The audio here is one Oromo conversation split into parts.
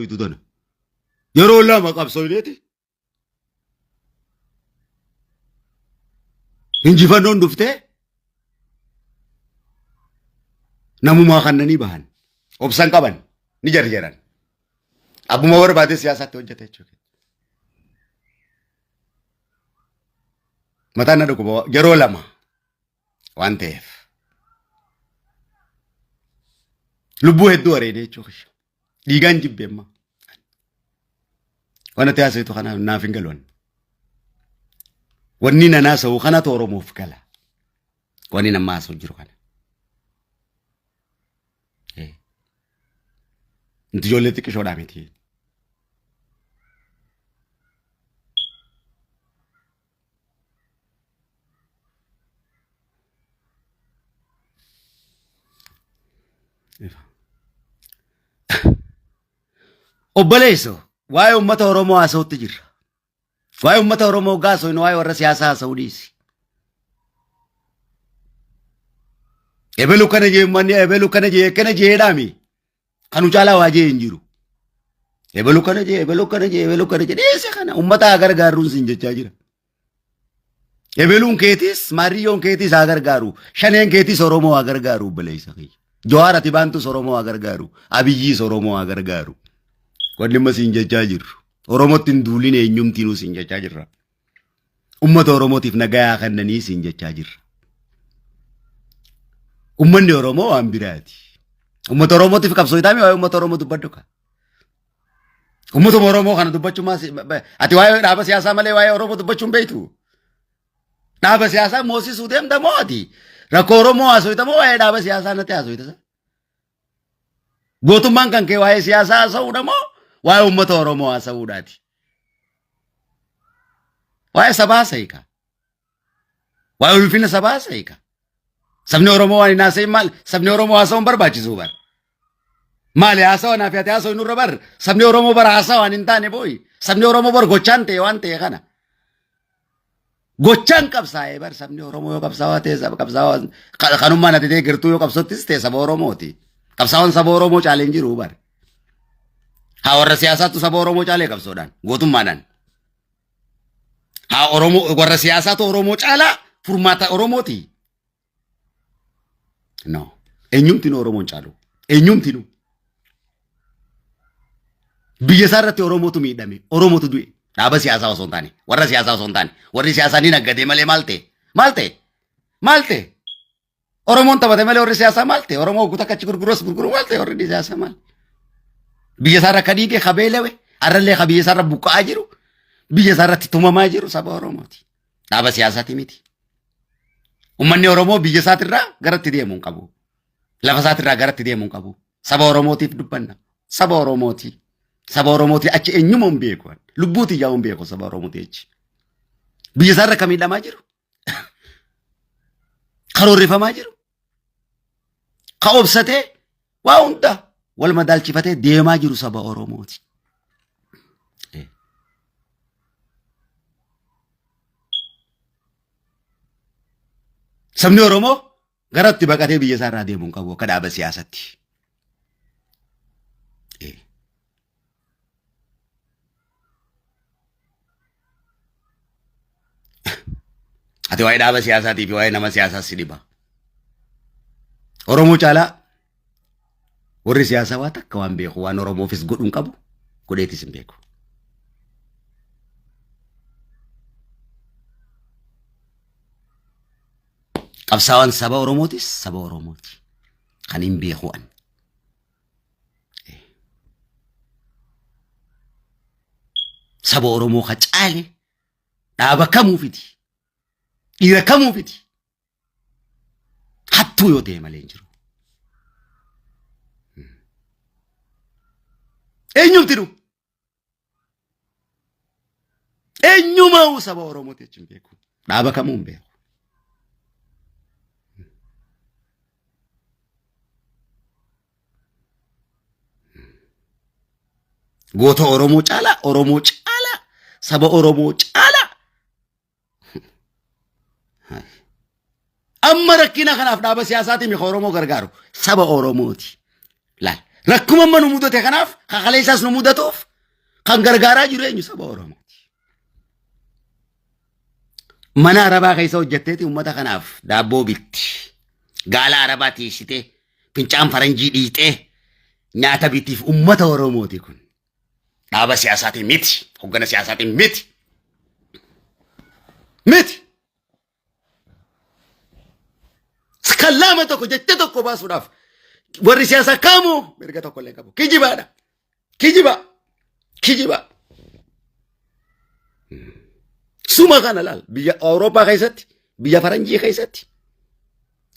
haasawtu tana. Yeroo lama qabsooyneeti. Injifannoon dhuftee namumaa kannanii bahan. Obsan qaban ni jarjaran. Abbuma barbaade siyaasaatti hojjete jechuudha. Mataan na dhukkuba yeroo lama waan ta'eef. Lubbuu hedduu wareedee jechuudha. Dhiigaan jibbe amma. Waan ati haasa'tu kanaaf naaf hin galu. Wanni nan haasa'u kanatu Oromoof gala. Wanni nama haasa'u jiru kana. Inti ijoollee xiqqishoodhaa miti. Obboleesso, waa'ee uummata Oromoo haasa'utti jirra. Waa'ee uummata Oromoo gaasoo waa'ee warra siyaasaa haasa'uu dhiisi. Ebelu kana jee uummanni ebelu kana jee kana jeedhaami. Kanu caalaa waa jee hin jiru. Ebelu kana jee ebelu kana jee ebelu kana jee dhiisi kana uummata haa gargaarruun siin jechaa jira. Ebeluun keetis maariyyoon keetis haa gargaaru. Shaneen keetis Oromoo haa gargaaru obboleessa kiyya. Jawaar ati baantus Oromoo haa gargaaru. Abiyyiis Oromoo haa gargaaru. Wanni amma siin jechaa jirru. Oromootti hin duulin eenyumtiinuu siin jechaa jirra. Uummata Oromootiif nagayaa kennanii siin jechaa jirra. Uummanni Oromoo waan biraati. Uummata Oromootiif qabsoo itaami waa'ee uummata Oromoo dubbadhu ka. Uummatuma Oromoo kana dubbachuu ati waa'ee dhaaba siyaasaa malee waa'ee Oromoo dubbachuu hin beektu. Dhaaba siyaasaa moosisuu deemta moo ati? Rakkoo Oromoo haasofta moo waa'ee dhaaba siyaasaa natti haasofta? Gootummaan kan kee waa'ee siyaasaa haasa'uudha moo waa'ee uummata Oromoo haasa'uudhaati? Waa'ee sabaa haasa'i kaa. Waa'ee ulfina sabaa haasa'i kaa. Sabni Oromoo waan hin haasa'in maal? Sabni Oromoo haasa'uun barbaachisu bar. Maali haasawa naaf ati haasa'u nurra bar. Sabni Oromoo bara haasawa waan hin taane booyi. Sabni Oromoo bar gochaan ta'e waan ta'e kana. Gochaan qabsaa'ee bar sabni Oromoo yoo qabsaa'aa ta'e saba qabsaa'aa kanummaan ati deeggartuu yoo qabsottis ta'e saba Oromooti. Qabsaa'oon saba Oromoo caalee hin jiru bar. Haa warra siyaasaattu saba Oromoo caalee qabsoodhaan gootummaadhaan. Haa Oromoo warra siyaasaatu Oromoo caalaa furmaata Oromooti. No. Eenyumtinuu Oromoon caalu. Eenyumtinuu. Biyya isaa irratti Oromootu miidhame. Oromootu du'e. Dhaaba siyaasaa osoo hin taane. Warra siyaasaa osoo hin taane. Warri siyaasaa ni naggadee malee maal ta'e? Maal ta'e? Maal ta'e? Oromoon taphate malee warri siyaasaa maal ta'e? Oromoo guutuu akka achi gurgurus gurguru maal ta'e warri siyaasaa maal? Biyya isaa irra ka dhiige ka beelawe har'allee ka biyya isaa irra buqqa'aa jiru biyya isaa irratti tumamaa jiru saba Oromooti. Dhaaba siyaasaati miti. Uummanni Oromoo biyya isaatirraa garatti deemuu hin qabu. Lafa isaatirraa garatti deemuu hin qabu. Saba Oromootiif dubbanna. Saba Oromooti. Saba Oromooti achi eenyuma hin beeku. Lubbuu tiyyaa hin beeku saba Oromooti achi. Biyya isaarra ka miidhamaa jiru. Karoorrifamaa jiru. Ka obsatee waa hunda wal madaalchifatee deemaa jiru saba Oromooti. Sabni Oromoo gara itti baqatee biyya isaa irraa deemuu hin qabu akka dhaaba siyaasatti. Ati waa'ee dhaaba siyaasaatii fi waa'ee nama siyaasaa si dhiba. Oromoo caalaa warri siyaasaa waa takka waan beeku waan Oromoofis godhu hin qabu godheetis hin beeku. Qabsaawaan saba Oromootis saba Oromooti. Kan hin beeku ani. Saba Oromoo ka caale dhaaba kamuufiti. Dhiira kamuufiti. Hattuu yoo ta'e malee hin jiru. Eenyumti nu? Eenyumaa'uu saba Oromooti jechuun beeku. Dhaaba kamuu hin beeku. Goota Oromoo caalaa, Oromoo caalaa, saba Oromoo caalaa. Amma rakkina kanaaf dhaaba siyaasaatii mika Oromoo gargaaru saba Oromooti. Laal Rakkuma amma nu mudate kanaaf kakalee isaas nu mudatuuf kan gargaaraa jiru eenyu saba Oromooti. Mana Arabaa keessa hojjetteeti uummata kanaaf daabboo bitti. Gaala Arabaa tiisitee fincaan faranjii dhiixee nyaata bitiif uummata Oromooti kun. Dhaaba siyaasaatiin miti. Hoggana siyaasaatiin miti. Miti. Kallaama tokko jecha tokko baasuudhaaf warri siyaasaa kamuu mirga tokko illee qabu. Kijibaadha. Kijiba. Kijiba. Suma kana laal biyya Awurooppaa keessatti biyya faranjii keessatti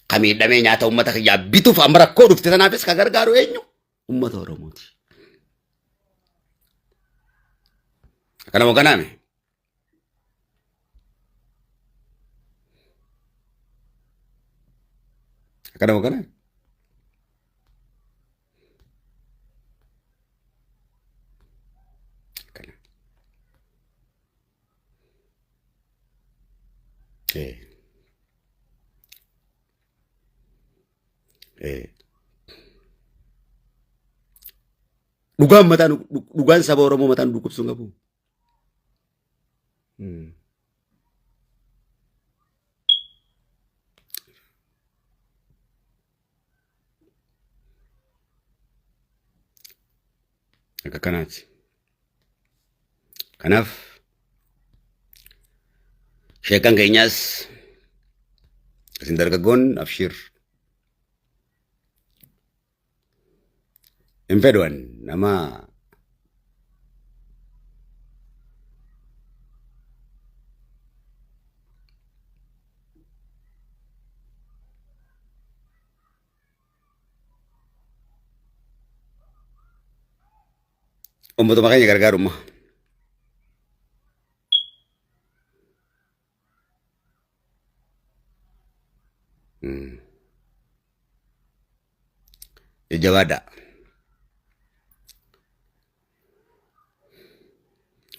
kan miidhamee nyaata uummata kiyyaa bituuf amma rakkoo dhufte tanaafis kan gargaaru eenyu? Uummata Oromooti. Akkana moo kanaame? Akkana moo kanaame? Akkana. Eh. Eh. Dhugaan mataa nu- dhugaan saba Oromoo mataa nu dhukkubsuu hin qabu. Akka kanaati. Kanaaf sheekan keenyaas isin dargaggoon abshiir hin fedhu ani nama ummatuma keenya gargaarumma. Jajjabaadhaa.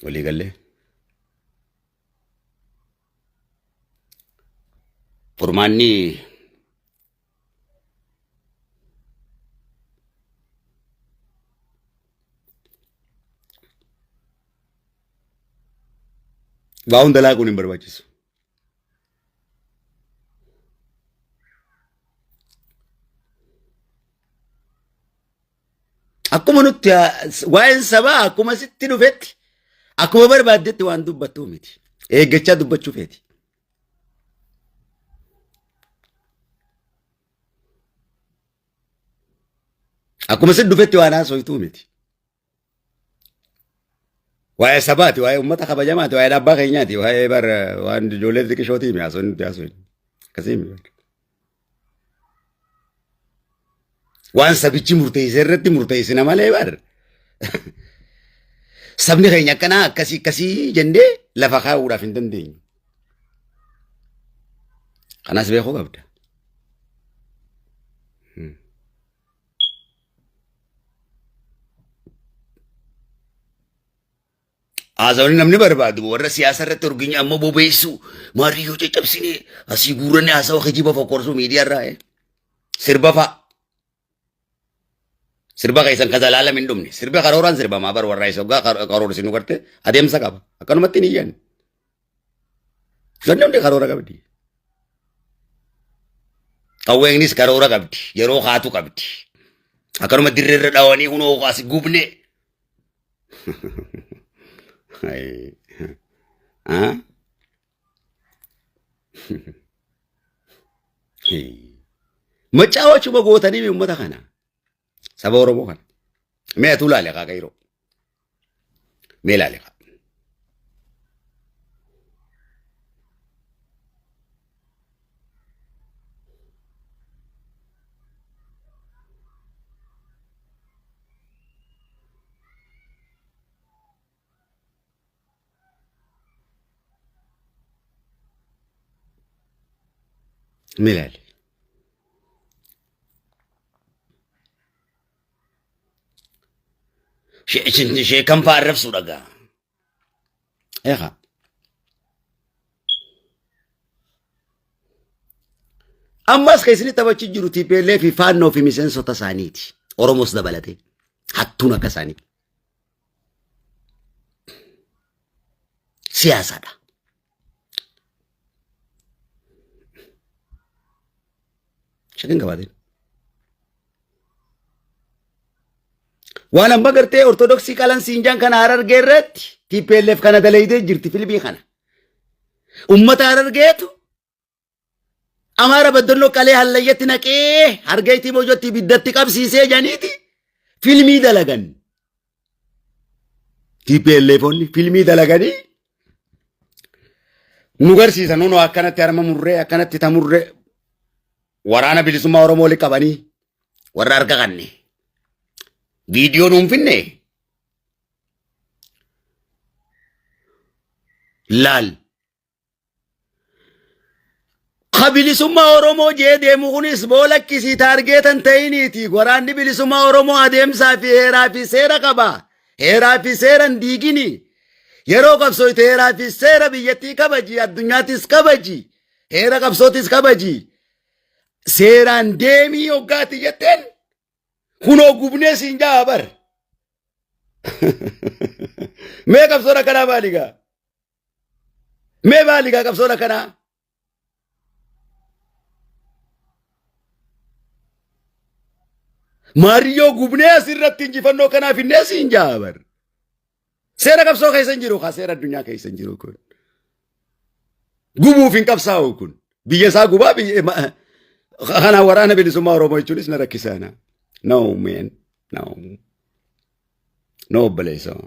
Walii gallee. Furmaanni waa hunda laaquun hin barbaachisu. Akkuma nutti waa'een sabaa akkuma sitti dhufetti akkuma barbaaddetti waan dubbattuu miti. Eeggachaa dubbachuu feeti. Akkuma sitti dhufetti waan haasoftuu miti. Waa'ee sabaati, waa'ee uummata kabajamaati, waa'ee dhabbaa keenyaati, waa'ee bar waan ijoollee xixiqqishootii himi haasofni nuti haasofnu. Akkasii himi. Waan sabichi murteesse irratti murteessina malee bar. Sabni keenya akkanaa akkasii akkasii jennee lafa kaa'uudhaaf hin dandeenyu. Kanas beekuu qabda. Haasawni namni barbaadu warra siyaasa irratti orginya ammoo bobeessu maariyyoo caccabsinee asii guuranii haasawa kijiba fokkorsuu miidiyaa irraa sirba fa'a. Sirba keessan ka zalaalam hin dhumne sirba karooraan sirbamaa bar warraa isa hoggaa karoorsinu garte adeemsa qaba akkanumatti hin iyyan. Wanni hundi karoora qabdi. Qawweenis karoora qabdi yeroo kaatu qabdi. Akkanuma dirreerra dhawanii hunoo as gubne. Ah? Macaawachuma gootanii uummata kana. Saba Oromoo kana. Mee atuu laale kaa qayroo. Mee laale kaa. Mee laale. Sheekan fa'aa arrabsuu dhagaa. Eegaa. Ammas kan isin taphachuu jiru TPLF fi faannoo fi miseensota isaaniiti. Oromoos dabalatee hattuun akka isaanii. Siyaasaadha. Shakin qabaateen. Waan amma gartee Ortodoksii qalan siinjaan kana Harargee irratti TPLF kana dalaydee jirti filmii kana. Ummata Harargeetu Amaara baddannoo qalee hallayyatti naqee hargeytii bojotti ibiddatti qabsiisee janiiti filmii dalagan. TPLFonni filmii dalaganii nu garsiisan nunu akkanatti harma murree akkanatti tamurree waraana bilisummaa Oromoo walitti qabanii warra harka kanne viidiyoo nuun finne laal. Ka bilisummaa Oromoo jee deemu kunis boolakkisii taargeetan ta'iniiti. Waraanni bilisummaa Oromoo adeemsaa fi heeraa fi seera qaba. Heeraa fi seera hin diigini. Yeroo qabsooyte heeraa fi seera biyyattii kabaji, addunyaattis kabaji, heera qabsootis kabaji. Seeraan deemii hoggaati jetteen kunoo gubnee siin ja'a bar. Mee qabsoon akkanaa maali gaa? Mee maali gaa qabsoon akkanaa? Maariyyoo gubnee asirratti injifannoo kanaaf hinnee siin ja'a bar. Seera qabsoo keessa hin jiru kaa seera addunyaa keessa hin jiru kun. Gubuuf hin qabsaa'u kun. Biyya isaa gubaa biyya kanaa waraana bilisummaa Oromoo jechuunis na rakkisaana. No man. No. No obboleessoo.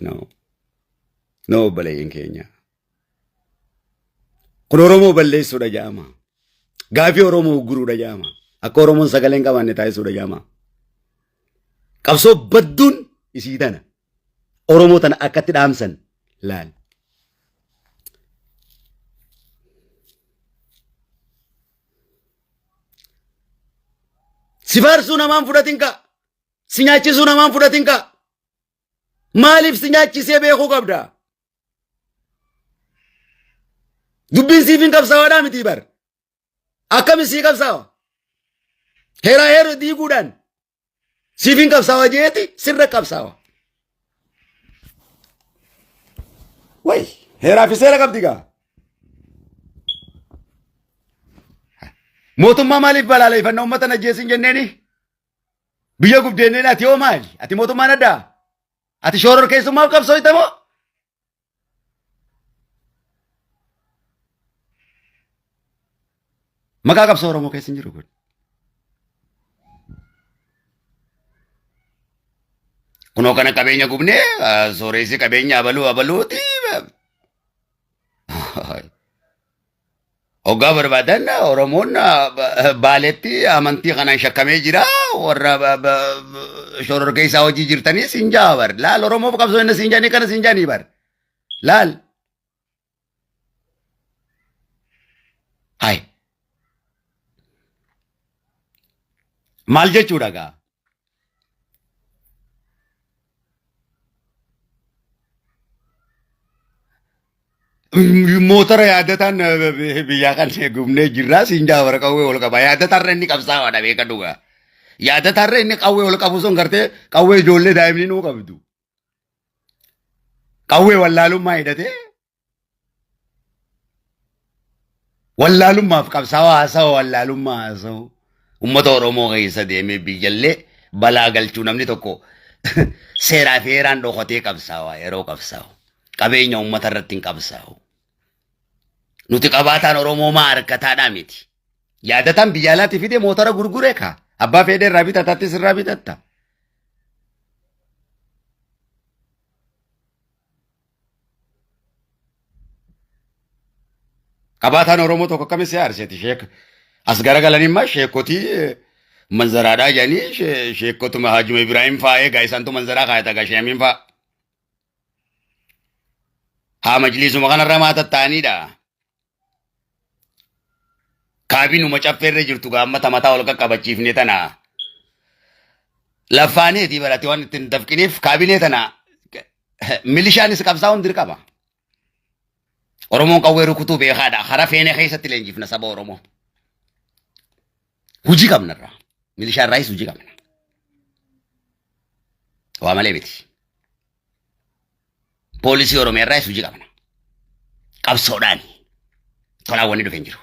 No. No obboleeyyan keenya. Kun Oromoo balleessuudha jedhama. Gaafii Oromoo ugguruudha jedhama. Akka Oromoon sagalee hin qabaanne taasisuudha jedhama. Qabsoo badduun isii tana. Oromoo tana akkatti dhaamsan laal. Si faarsuu namaan fudhatin ka'a. Si nyaachisuu namaan fudhatin ka'a. Maaliif si nyaachisee beekuu qabda? Dubbiin siif hin qabsaawaadhaa miti bar. Akkami sii qabsaawa? Heeraa heera diiguudhaan siif hin qabsaawa jeeti sirra qabsaawa. Way heeraa fi seera qabdi gaa. Mootummaa maaliif balaaleffannaa uummata na ajjeesin jenneeni? Biyya gubdeenneen ati hoo maali? Ati mootummaan addaa? Ati shooror keessummaaf qabsooyta moo? Maqaa qabsoo Oromoo keessa hin jiru kun. Kunoo kana qabeenya gubnee sooressi qabeenya abaluu abaluuti. Hoggaa barbaadan Oromoon Baaletti amantii kanaan shakkamee jira. Warra shororkeessaa hojii jirtanii siin jaa bar. Laal Oromoof qabsoo inni siin jaanii kana siin jaanii bar. Laal. Hai. Maal jechuudha gaa? Motora yaadataan biyyaa kan gubnee jirraa siin jaa bara qawwee ol qaba. Yaadatarra inni qabsaa'aadha beeka dhugaa. Yaadatarra inni qawwee ol qabu sun gartee qawwee ijoollee daa'imni nuu qabdu. Qawwee wallaalummaa hidhatee wallaalummaaf qabsaa'aa haasawa wallaalummaa haasawu. Uummata Oromoo keessa deemee biyyallee balaa galchuu namni tokko seeraa fi heeraan dhokatee qabsaawaa yeroo qabsaa'u. Qabeenya uummata irratti hin qabsaa'u. Nuti qabaataan Oromoo maa harkataadhaa miti. Yaadataan biyya alaatii fidee motora gurgure kaa. Abbaa fedhe irraa bitatattis irraa bitatta. Qabaataan Oromoo tokko akkami si aarseeti sheek. As garagalanii immoo sheekotii manzaraadhaa jedhanii sheekotuma Haajuma Ibraahim fa'aa eegaa isaantu manzaraa kaayata egaa sheemiin fa'aa. Haa majliisuma kanarra maa tatta'aniidha. Kaabinuma caffeerra jirtu gaammata mataa ol qaqqabachiifne tana. Laffaaneetii barate waan ittiin dafqiniif kaabinee tana milishaanis qabsaa'uun dirqama. Oromoon qawwee rukutuu beekaadha. Hara feene keessatti leenjifna saba Oromoo. Hujii qabna irraa. Milishaa irraayis hujii qabna. Waa malee miti. Poolisii Oromiyaa irraas hojii qabna. Qabsoodhaani. Tolaan wanni dhufe hin jiru.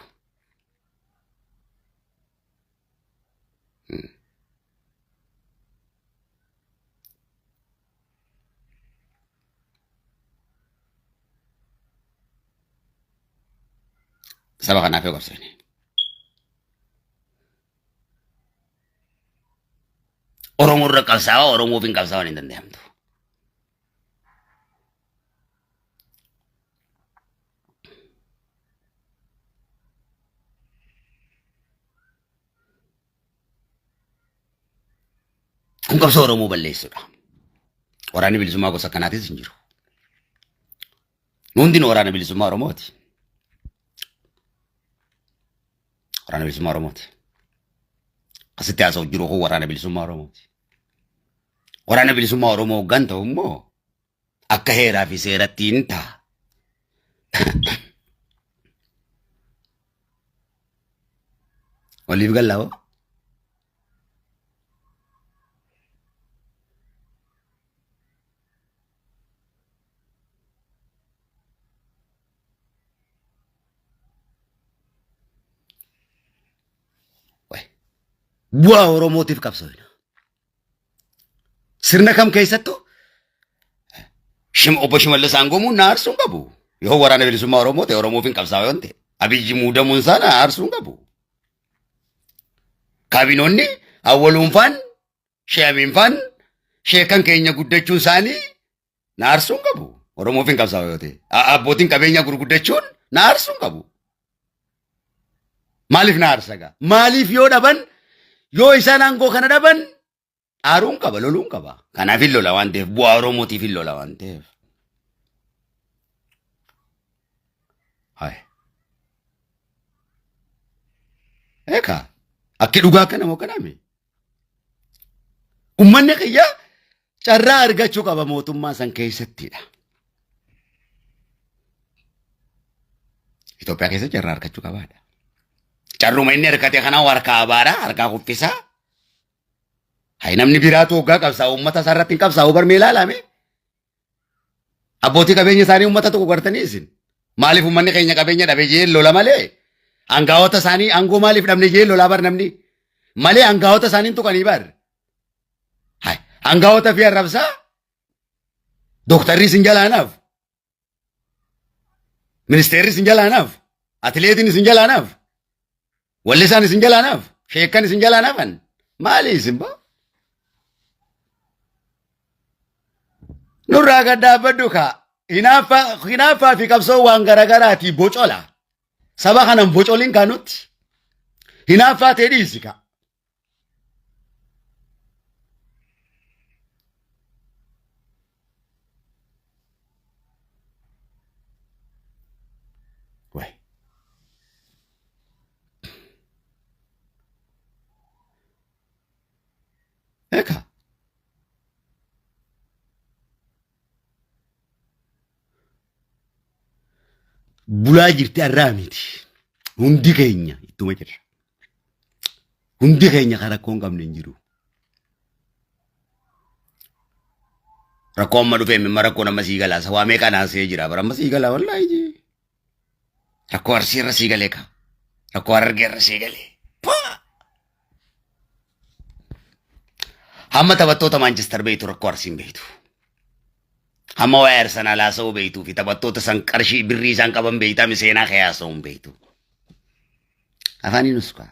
Saba kanaaf yoo qabsoofne. Oromoo irra qabsaa'aa Oromoof hin qabsaa'an hin danda'amtu. Kun qabsoo Oromoo balleessuudha. Waraanni bilisummaa gosa akkanaatis hin jiru. Nu hundinuu waraana bilisummaa Oromooti. Waraana bilisummaa Oromooti. Asitti haasa'u jiru kun waraana bilisummaa Oromooti. Waraana bilisummaa Oromoo hoggan ta'u immoo akka heeraa fi seeratti hin ta'a. Waliif gallaa hoo? Bu'aa Oromootiif qabsoofna. Sirna kam keessattuu Obbo Shimallis aangomuun na aarsuu hin qabu. Yoo waraana bilisummaa Oromoo ta'e Oromoof hin qabsaa'u yoo ta'e Abiyyi muudamuun isaa na aarsuu hin qabu. Kaabinoonni Awwaluun faan Shee'amiin faan sheekan keenya guddachuun isaanii na aarsuu hin qabu. Oromoof hin qabsaa'u yoo ta'e. Abbootiin qabeenyaa gurguddachuun na aarsuu hin qabu. Maaliif na aarsa gaa? Maaliif yoo dhaban yoo isaan aangoo kana dhaban aaruun qaba loluun qaba. Kanaaf hin lola waan ta'eef bu'aa Oromootiif hin lola waan ta'eef. Hai. Eekaa akki dhugaa akkana moo kanaami? Uummanni kiyya carraa argachuu qaba mootummaa san keessattidha. Itoophiyaa keessa carraa argachuu qabaadha. Carruma inni argate kana harkaa abaara, harkaa kuffisaa. Hay namni biraatu hoggaa qabsaa'u uummata isaa irratti hin qabsaa'u barmee ilaalame. Abbootii qabeenya isaanii uummata tokko gartanii isin. Maaliif uummanni keenya qabeenya dhabe jee lola malee aangaa'ota isaanii aangoo maaliif dhabne jee lolaa bar namni. Malee aangaa'ota isaanii tuqanii bar. Hay aangaa'ota fi arrabsaa dooktarri isin jalaanaaf. Ministeerri isin jalaanaaf. Atileetiin isin jalaanaaf. Wallisaan isin jalaanaaf. Sheekkan isin jalaanaafan. Maali isin baa? Nurraa gad dhaabbadhu kaa. Hinaaffaa fi qabsoo waan garagaraati bocola. Saba kanan bocoliin kaa nutti. Hinaaffaa ta'e dhiisi kaa. Wayi. Ekaa. Bulaa jirti arraa miti. Hundi keenya ittuma jirra. Hundi keenya kan rakkoo hin qabne hin jiru. Rakkoo amma dhufee mimma rakkoon amma sii galaa waa meeqa naasee jira bara amma sii galaa wallaahi jee. Rakkoo arsii irra sii galee ka. Rakkoo harargee irra sii galee. Paa! Hamma taphattoota Maanchestar beektu rakkoo arsiin beektu. Hamma waa'ee Arsenaal haasa'uu beektuu fi taphattoota san qarshii birrii isaan qaban beektaa mi seenaa kee haasa'uu hin beektu. Afaaniin uskaa.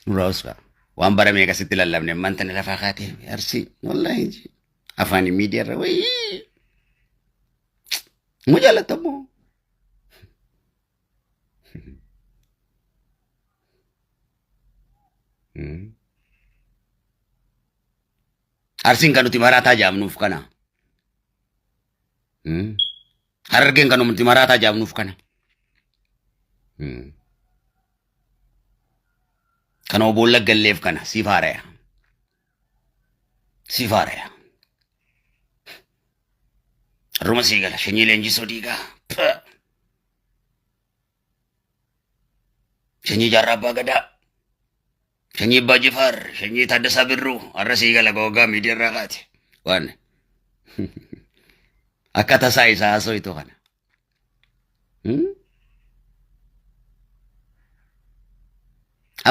Nurraa uskaa. Waan bara meeqa sitti lallabne ammaan tana lafaa kaatee arsii wallaahi afaaniin miidiyaa irra wayii. Mu jaalattamoo. Arsiin kan nuti maraataa jaamnuuf kana. Harargeen kan nuti maraataa jaamnuuf kana. Kan oboolla galleef kana siif haaraya. Siif haaraya. Ruma sii gala shanyii leenjisoo diigaa. Shanyii Jaarraa Abbaa Gadaa. Shanyii Abbaa Jifaar. Shanyii Taaddasaa Birruu. Har'a sii gala googaa miidiyaa irraa kaate. Waan akka tasaa isaa haasoytu kana.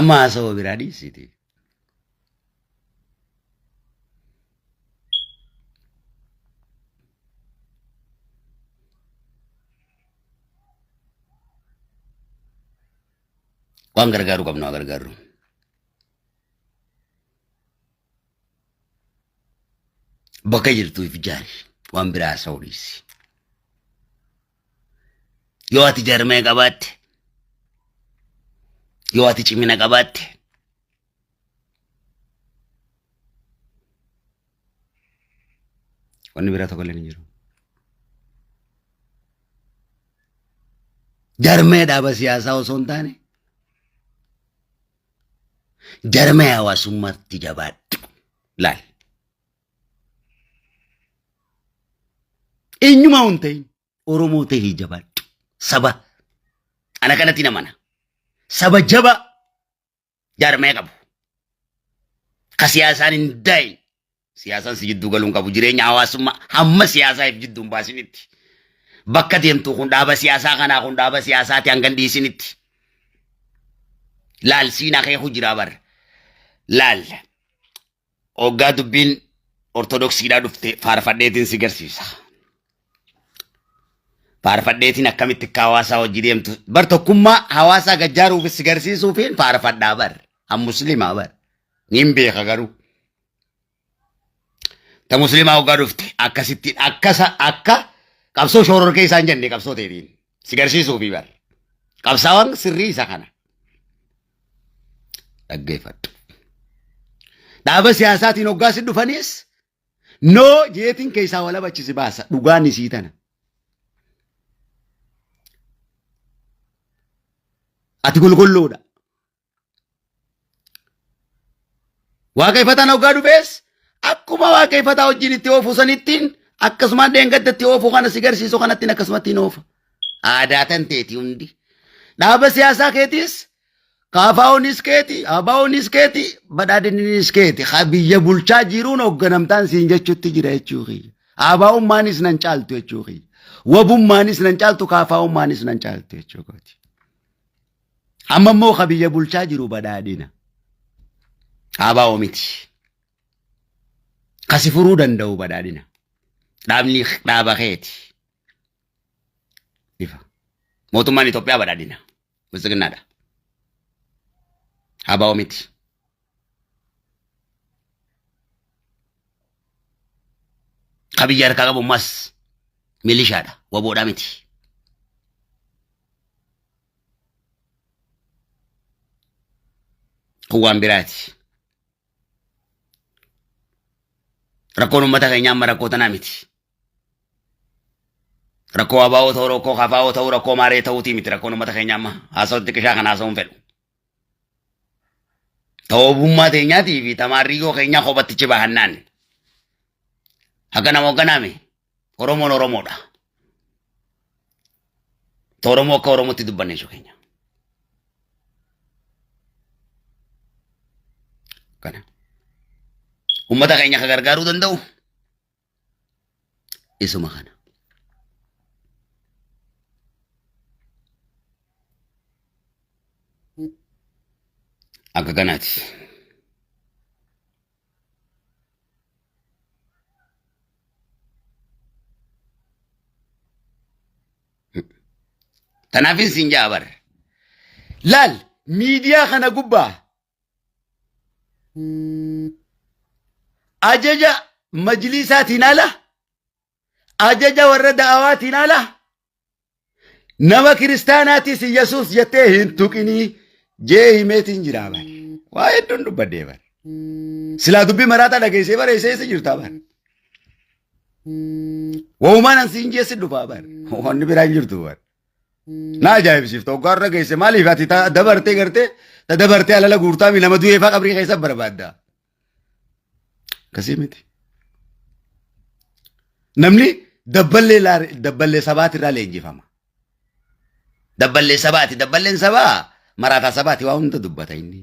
Amma haasawa biraa dhiisiti. Waan gargaaruu qabnu haa gargaarru. Bakka jirtu if jaari. Waan biraa haasa'uu dhiisi. Yoo ati jarmee qabaatte, yoo ati cimina qabaatte, wanni biraa tokko illee hin jiru. Jarmee dhaaba siyaasaa osoo hin taane jarmee hawaasummaatti jabaadhu. Laal. Eenyumaa hin ta'in Oromoo ta'ii jabaadhu. Saba. Ana kanatti namana. Saba jabaa jaarmaya qabu. Ka siyaasaan hin daayin. Siyaasaan si jidduu galuu hin qabu. Jireenya hawaasummaa hamma siyaasaa if jidduu hin baasinitti. Bakka deemtu kun dhaaba siyaasaa kanaa kun dhaaba siyaasaati hanga hin dhiisinitti. Laal siin akeeku jira bar. Laal. Hoggaa dubbiin ortodoksiidhaa dhufte faarfadheetiin si garsiisa. Faarfadheetiin akkamitti akka hawaasaa hojii deemtu bar tokkummaa hawaasaa gajjaaruuf si garsiisuufiin faarfadhaa bar. An muslimaa bar. Niin beeka garuu. Ta muslimaa hoggaa dhufte akkasitti akkasa akka qabsoo shoororkee isaan jenne qabsoo teetiin si garsiisuufi bar. Qabsaawaan sirrii isa kana. Dhaggeeffadhu. Dhaaba siyaasaatiin hoggaa si dhufanis noo jeetiin keessaa walaba achi si baasa. Dhugaan isii tana. Ati qulqulluudha. Waaqeffataan hoggaa dhufees akkuma waaqeffataa wajjin itti oofu sanittiin akkasumaan dheengadda itti oofu kana si garsiisu kanattiin akkasumatti hin oofa. Aadaa tan teeti hundi. Dhaaba siyaasaa keetiis kaafaa'oonis keeti, abaa'oonis keeti, badhaadhinnis keeti. Ka biyya bulchaa jiruun hoogganamtaan siin jechuutti jira jechuu kiyya. Abaa'ummaanis nan caaltu jechuu kiyya. Wabummaanis nan caaltu, kaafaa'ummaanis nan caaltu jechuu kooti. Amma immoo ka biyya bulchaa jiru badhaadhina. Abaa'oo miti. Kasi furuu danda'u badhaadhina. Dhaabni dhaaba keeti. Ifa. Mootummaan Itoophiyaa badhaadhina. Biltsiginnaadha. Abaa'oo miti. Ka biyya harkaa qabu ammas milishaadha. Waboodhaa miti. Kun waan biraati. Rakkoon uummata keenyaa amma rakkoo tanaa miti. Rakkoo abaa'oo ta'uu, rakkoo kafaa'oo ta'uu, rakkoo maaree ta'uutii miti rakkoon uummata keenyaa amma. Haasawaa xiqqishaa kana haasawuun fedhu. Ta'oobummaa teenyaatii fi tamaarriyyoo keenyaa kophattichi bahannaan. Akka nama hogganaame Oromoon Oromoodha. Ta Oromoo akka Oromootti dubbanne jechuu keenya. Kana. Uummata keenya ka gargaaruu danda'u isuma kana. Akka kanaati. Tanaafin siin ja'a bar. Laal miidiyaa kana gubbaa ajaja majliisaatiin ala ajaja warra da'awaatiin ala nama kiristaanaatis Yesuus jettee hin tuqinii jee himeetiin jiraa bar. Waa hedduun dubbadhee bar. Silaa dubbii maraataa dhageessee bara eessa eessa jirtaa bar. Waumaan an siin jeessi dhufaa bar. Wanni biraa hin jirtu bar. Na ajaa'ibsiifta hoggaa irra geesse maaliif ati ta dabartee gartee ta dabartee alala guurtaa mi nama du'eefaa qabrii keessa barbaadda. Akkasii miti. Namni dabballee dabballee sabaatirraa leenjifama. Dabballee sabaati. Dabballeen sabaa maraataa sabaati waa hunda dubbata inni.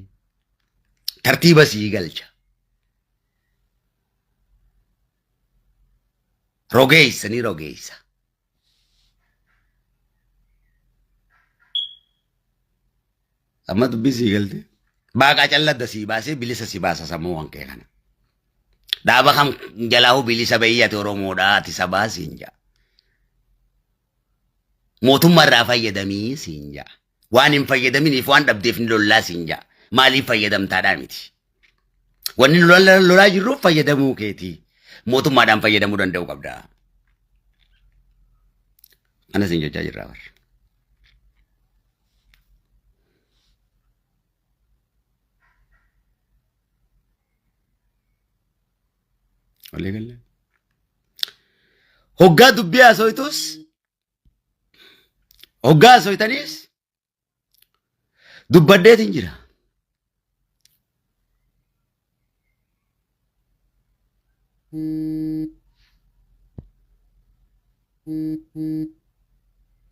Tartiiba sii galcha. Rogeessa ni rogeessa. Amma dubbii sii galte. Baaqaa calladda sii baasee bilisa si baasa sammuu hankee kana. Dhaaba kam jalaahu bilisa bahii ati Oromoodhaa ati sabaa siin ja'a. Mootummaa irraa fayyadamii siin ja'a. Waan hin fayyadaminiif waan dhabdeef ni lollaa siin ja'a. Maaliif fayyadamtaadhaa miti. Wanni nu lolaa jirruuf fayyadamuu keetii. Mootummaadhaan fayyadamuu danda'uu qabda. Ana siin jechaa jirraa bar. Walii galee. Hoggaa dubbii haasoytus hoggaa haasoytaniis dubbadheetiin jira.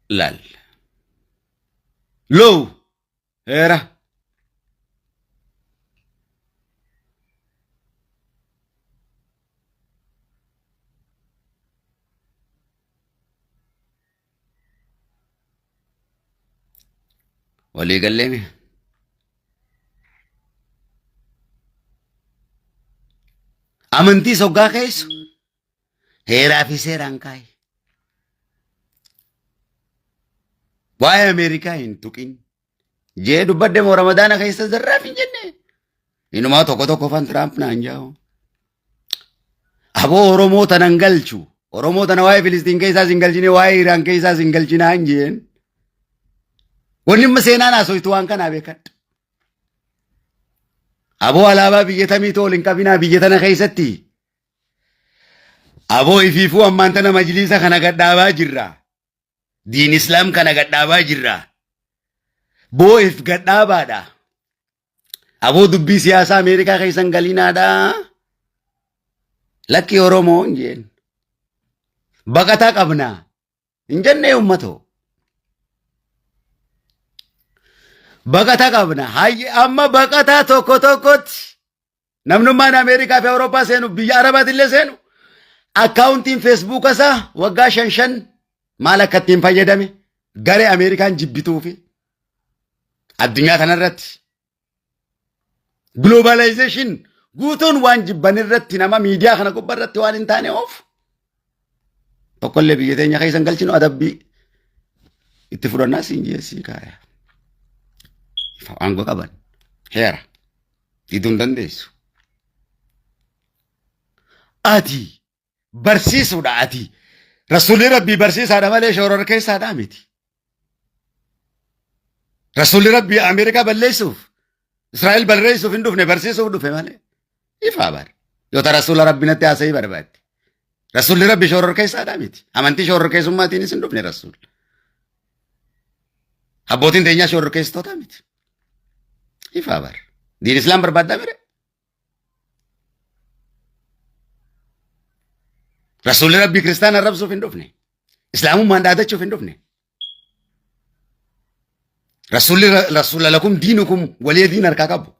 Laal. Low. Heera. Walii galleemi. Amantii soggaa keessu heeraa fi seeraan kaa'i. Waa'ee Ameerikaa hin tuqin. Jee dubbadde moo Ramadaana keessa zarraaf hin jenne. Inumaa tokko tokko fan Tiraamp naan jaa'u. Aboo Oromoo tana hin galchu. Oromoo tana waa'ee Filistiin keessaas hin galchine waa'ee Iraan keessaas hin galchinaa hin jeen. Wanni amma seenaan haasoytu waan kanaa beekadha. Aboo alaabaa biyya tamiitu ol hin qabinaa biyya tana keessatti. Aboo ifiifuu ammaan tana majliisa kana gadhaabaa jirra. Diin Islaam kana gadhaabaa jirra. Boo if gadhaabaadha. Aboo dubbii siyaasaa Ameerikaa keessan galinaadha. Lakki Oromoo hin jeen. Baqataa qabna. Hin jennee uummatoo. Baqataa qabna. Hayyi amma baqataa tokko tokkotti namnummaan Ameerikaa fi Awurooppaa seenu biyya Arabaatillee seenu akkaawuntiin feesbuuka isaa waggaa shan shan maal akka ittiin fayyadame garee Ameerikaan jibbituufi addunyaa kanarratti globalization guutuun waan jibban irratti nama miidiyaa kana gubbaa irratti waan hin taane oofu tokkollee biyya teenya keessa hin galchinu adabbii itti fudhannaa siin jeessii kaaya. Aangoo qaban heera diduu hin dandeessu. Ati barsiisuudha ati rasuulli rabbii barsiisaadha malee shororkeessaadha miti. Rasuulli rabbii Ameerikaa balleessuuf Israa'el balleessuuf hin dhufne barsiisuuf dhufe malee. Ifaa bara. Yoo ta rasuula rabbi natti haasa'ii barbaadde. Rasuulli rabbi shororkeessaadha miti. Amantii shororkeessummaatiinis hin dhufne rasuulli. Abbootiin teenyaa shororkeessitoota miti. Ifaa bara. Diin Islaam barbaaddaa mire? Rasuulli rabbii kiristaana arrabsuuf hin dhufne. Islaamummaan dhaadachuuf hin dhufne. Rasuulli rasuula lakum diinukum walii diin harkaa qabu.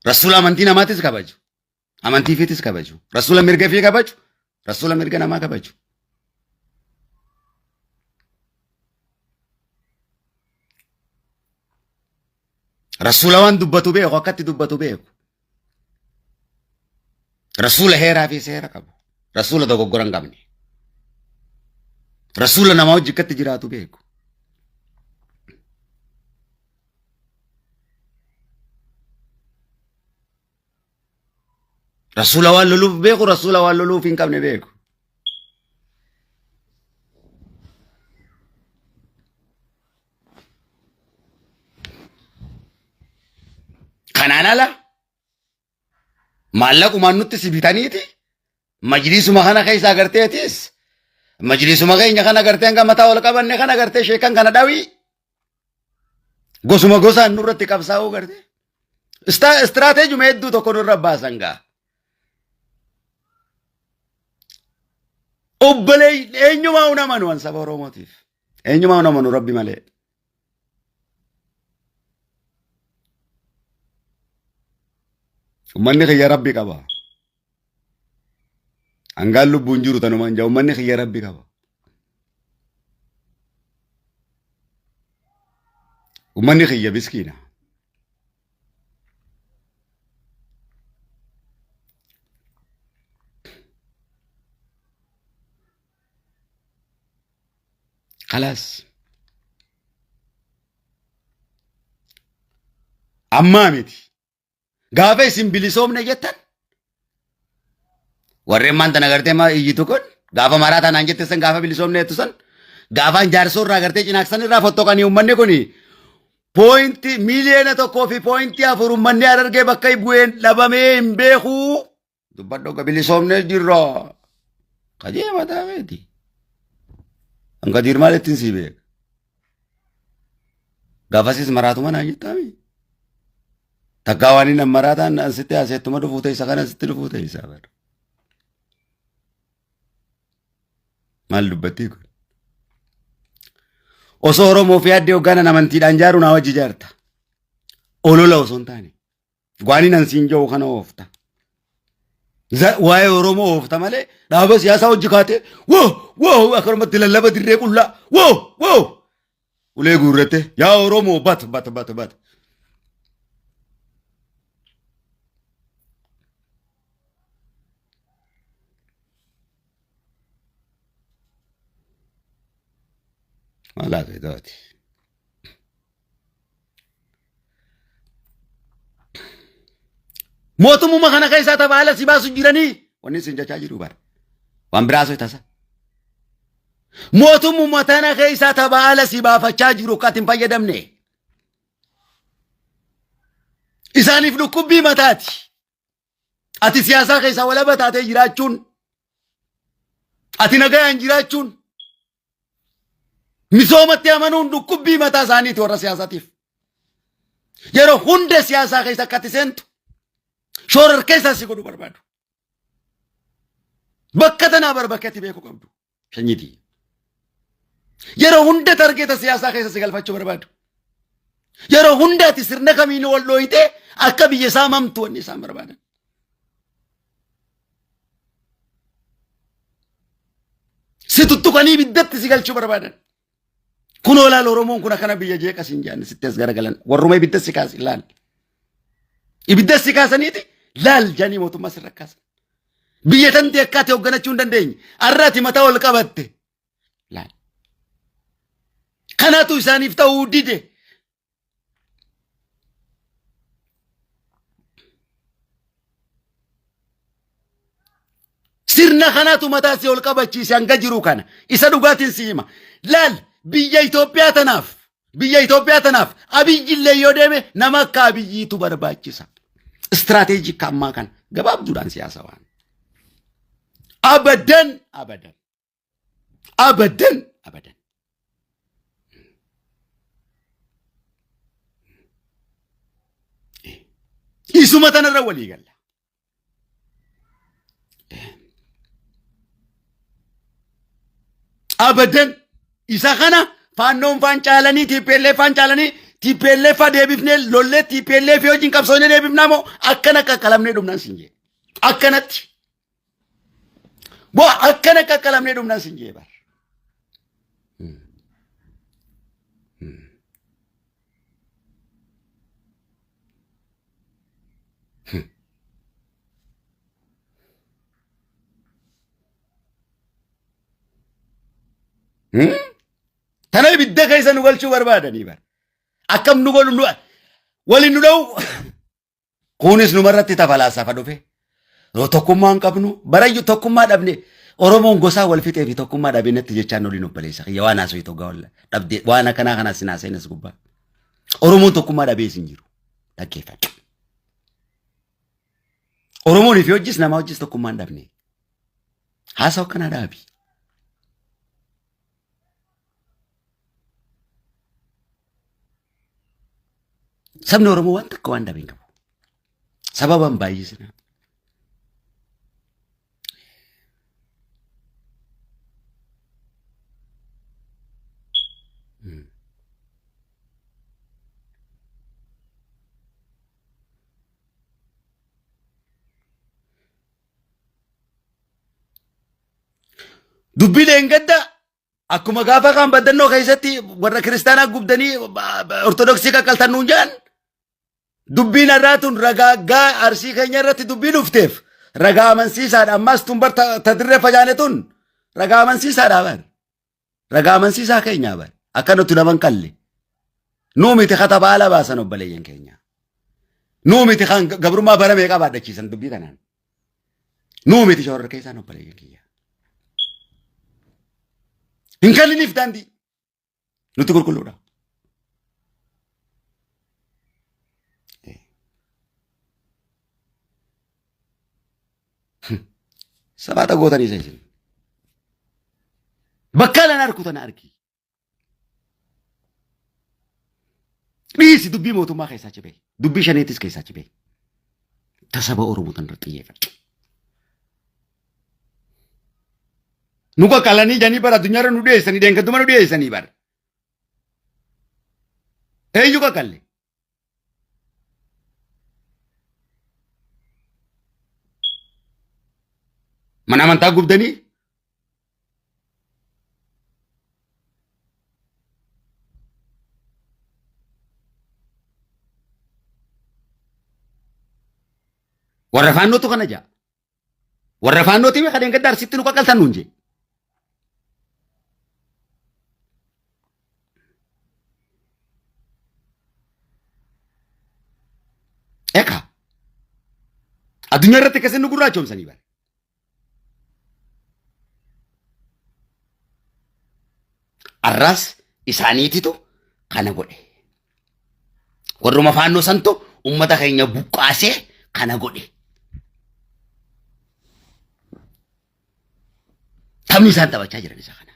Rasuula amantii namaatis kabaju. Amantii fiitis kabaju. Rasuula mirga fi kabaju. Rasuula mirga namaa kabaju. Rasuula waan dubbatu beeku akkatti dubbatu beeku. Rasuula heeraa fi seera qabu. Rasuula dogoggora hin qabne. Rasuula namaa wajji akkatti jiraatu beeku. Rasuula waan loluuf beeku, rasuula waan loluuf hin qabne beeku. Kanaan ala maallaqumaan nutti si bitaniiti majliisuma kana keessa agarteetis majliisuma keenya kana agartee hanga mataa ol qabanne kana agartee sheekan kana dhawii gosuma gosaan nurratti qabsaa'uu gartee istiraateejuma hedduu tokko nurra baasan gaa. Obbolee eenyumaa hin amanu an saba Oromootiif. Eenyumaa hin amanu Rabbi malee. Uummanni kiyya Rabbi qaba. Hangaan lubbuun jiru tanumaan jaa uummanni kiyya rabbi qaba. Uummanni kiyya miskiina. Khalaas. Ammaa miti. Gaafa isin bilisoomne jettan warreen maanta na gartee ma iyyitu kun gaafa maraataa naan jette san gaafa bilisoomne jettu san gaafaan jaarsoo irraa gartee cinaaksan irraa fottoqanii uummanni kun pooyinti 1.4 miliyoona uummanni Harargee bakka bu'een dhabamee hin beeku. Dubbadhu akka bilisoomnee jirra. Qajee mataa keeti. Hanga maal ittiin sii beeka. Gaafasis maraatuma naan jettaami. Takkaa waan inni maraataan sitti haaseettuma dhufuu teessa kana sitti dhufuu teessa bara. Maal dubbattii kun? Osoo Oromoo fi addee hoggaanan amantiidhaan jaaru naa wajji jaarta. Olola osoo hin taane. Waan nan siin jedhu kana oofta. Waa'ee Oromoo oofta malee dhaaba siyaasaa hojii kaatee woo woo akkanumatti lallaba dirree qullaa woo woo ulee guurratte yaa Oromoo bat bat bat bat. Maal haasa'e taati? Mootummuma kana keessaa tapha ala si baasu jiranii wanni isin jechaa jiru bara. Waan biraa osoo tasa. Mootummuma tana keessaa tapha ala si baafachaa jiru akka ati hin fayyadamne. Isaaniif dhukkubbii mataati. Ati siyaasaa keessaa walaba taatee jiraachuun, ati nagayaan jiraachuun, misoomatti amanuun dhukkubbii mataa isaaniiti warra siyaasaatiif. Yeroo hunda siyaasaa keessa akka ati seentu shoorar keessaa si godhu barbaadu. Bakka tanaa bar bakka ati beekuu qabdu. Shanyitii. Yeroo hunda targeeta siyaasaa keessa si galfachuu barbaadu. Yeroo hunda ati sirna kamiin wal dhooyitee akka biyya isaa mamtu wanni isaan barbaadan. Si tuttuqanii ibiddatti si galchuu barbaadan. Kunoo laal Oromoon kun akkana biyya jeeqa siin jedhan sitti as garagalan. Warruma ibidda si kaase laal. Ibidda si kaasaniiti laal jedhanii mootummaa sirra kaasan. Biyya tanti akka ati hoogganachuu hin dandeenye. Har'a ati mataa ol qabatte. Laal. Kanaatu isaaniif ta'uu dide. Sirna kanaatu mataa si ol qabachiise hanga jiru kana. Isa dhugaatiin si hima. Laal biyya Itoophiyaa tanaaf biyya Itoophiyaa tanaaf Abiyyi illee yoo deeme nama akka Abiyyiitu barbaachisa. Istiraateejii ammaa kana gabaabduudhaan siyaasa waan. Abadan abadan. Abadan abadan. Isuma tanarra walii galla. Abadan isa kana faannoon faan caalanii TPLF faan caalanii TPLF faa deebifnee lollee TPLF wajjin qabsoonee deebifnaa moo akkana qaqqalamnee dhumnaan sin jee. Akkanatti. Boo akkana qaqqalamnee dhumnaan sin jee bar. Tana ibidda keessa nu galchuu barbaadanii bar. Akkam nu godhu nu waliin nu dha'u. Kunis numarratti tafalaasafa dhufe. Yeroo tokkummaa hin qabnu barayyuu tokkummaa dhabne Oromoon gosaa wal fixee fi tokkummaa dhabee natti jechaan oliin obboleessa kiyya waan haasoo tokko walla dhabdee waan akkanaa kanaas sin haasa'in as gubbaa. Oromoon tokkummaa dhabee isin jiru dhaggeeffadhu. Oromoon fi hojis namaa hojis tokkummaa hin dhabne. Haasawa akkanaa dhaabi. Sabni Oromoo waan takka waan dhabe hin qabu. Sababa hin baay'isina. Dubbii leengadda akkuma gaafa kaan baddannoo keessatti warra kiristaanaa gubdanii ortodoksii qaqqaltan nuun jedhan dubbiin har'aa tun ragaa gaa arsii keenya irratti dubbii dhufteef ragaa amansiisaadha. Ammas tun bar ta dirree facaane tun ragaa amansiisaadha bar. Ragaa amansiisaa keenyaa bar. Akka nuti nama hin qalle. Nuu miti kata baala baasan obboleeyyan keenya. Nuu miti kan gabrummaa bara meeqa baadhachiisan dubbii kanaan. Nuu miti shoror keessaan obboleeyyan kiyya. Hin kenniniif daandii. Nuti qulqulluudha. Sabaata gootanii isa isin. Bakka lan arku tana arki. Dhiisi dubbii mootummaa keessaa cibee. Dubbii shaneetis keessaa cibee. Ta saba Oromoo tan irratti xiyyeeffadhu. Nu qaqqalanii janii bara addunyaarra nu dhiyeessanii deengadduma nu dhiyeessanii bara. Eenyu qaqqalle? Mana amantaa gubdanii warra faannootu kana ja'a. Warra faannootii mi kadeen gadda arsitti nu qaqqaltan nuun jee. Eka. Addunyaa irratti akkasiin nu gurraachoomsanii bara. Arraas isaaniititu kana godhe. Warruma faannoo santu ummata keenya buqqaasee kana godhe. Taphni isaan taphachaa jiran isa kana.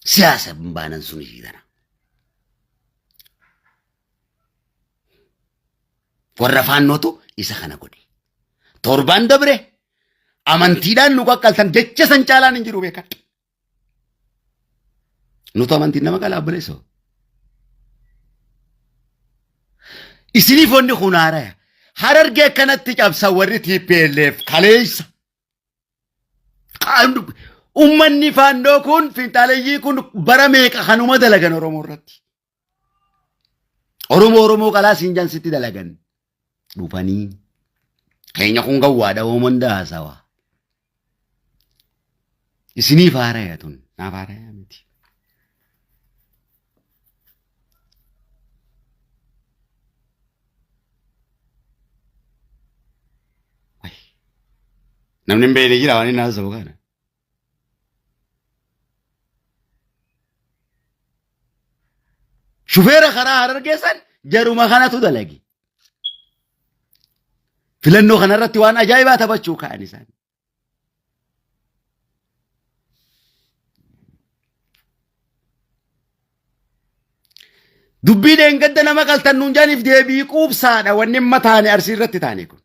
Siyaasa baanan sun ishii tana. Warra faannootu isa kana godhe. Torbaan dabre amantiidhaan nu qaqqaltan jecha san caalaan hin jiru beekadha. Nutu amantiin nama qalaa obboleessoo. Isiniif wanni kun haaraya. Harargee akkanatti cabsan warri TPLF kaleessa. Ummanni faannoo kun finxaaleyyii kun bara meeqa kanuma dalagan Oromoo irratti. Oromoo Oromoo qalaa siin jaan sitti dalagan. Dhufanii keenya kun gawwaadha ooman haasawa. Isiniif haaraya tun naaf haaraya miti. Namni hin beekne jira waan inni haasawu kana. Shufeera karaa harargee san jaruma kanatu dalage. Filannoo kanarratti waan ajaa'ibaa taphachuu ka'an isaan. Dubbii dheengadda nama qaltan nuun jaaniif deebii quubsaadha wanni amma taane arsii irratti taane kun.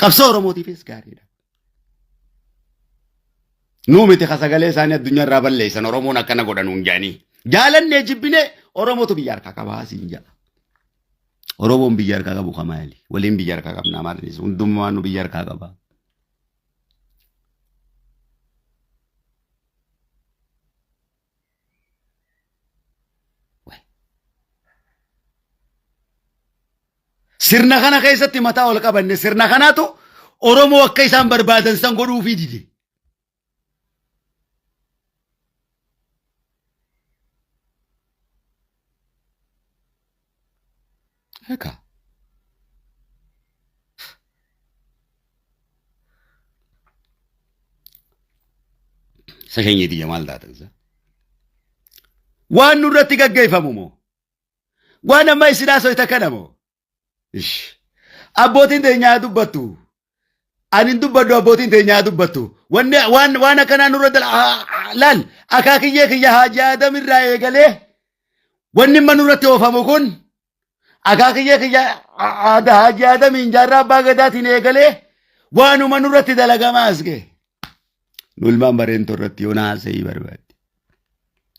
Qabsoo Oromootiifis gaariidha. Nuu miti ka sagalee isaanii addunyaa irraa balleessan Oromoon akkana godha nuun jedhanii. Jaalannee jibbinee Oromootu biyya harkaa qabaa siin jedha. Oromoon biyya harkaa qabu kamaali. Waliin biyya harkaa qabna Amaarris hundumaa nu biyya harkaa qaba. Sirna kana keessatti mataa ol qabanne sirna kanaatu Oromoo akka isaan barbaadan san godhuufii dide. Egaa. Isa shanyii tiyya maal taatan isa? Waan nurratti gaggeeffamu moo? Waan amma isin haasoyta kana moo? Ish. Abbootiin teenyaa dubbattu. Ani hin dubbadhu abbootiin teenyaa dubbattu. Wanni waan waan akkanaa nurra laal akaakiyyee kiyya Haaji Aadam irraa eegalee wanni amma nurratti oofamu kun akaakiyyee kiyya Haaji Aadamiin jaarraa abbaa gadaatiin eegalee Waanuma nurratti dalagamaa as ga'e. Nu ilmaan bareentoo irratti yoo naasa'ii barbaadde.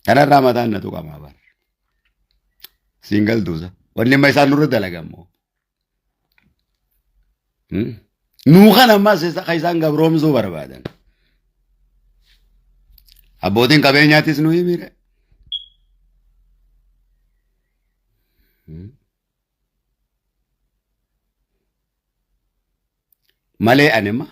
Kanarraa mataan na tuqamaa bara. Siin galtuusa. Wanni amma isaan nurra dalagammoo. Nuu kan ammas kan isaan gabroomsuu barbaadan. Abbootiin qabeenyaatis nu himire. Malee ani amma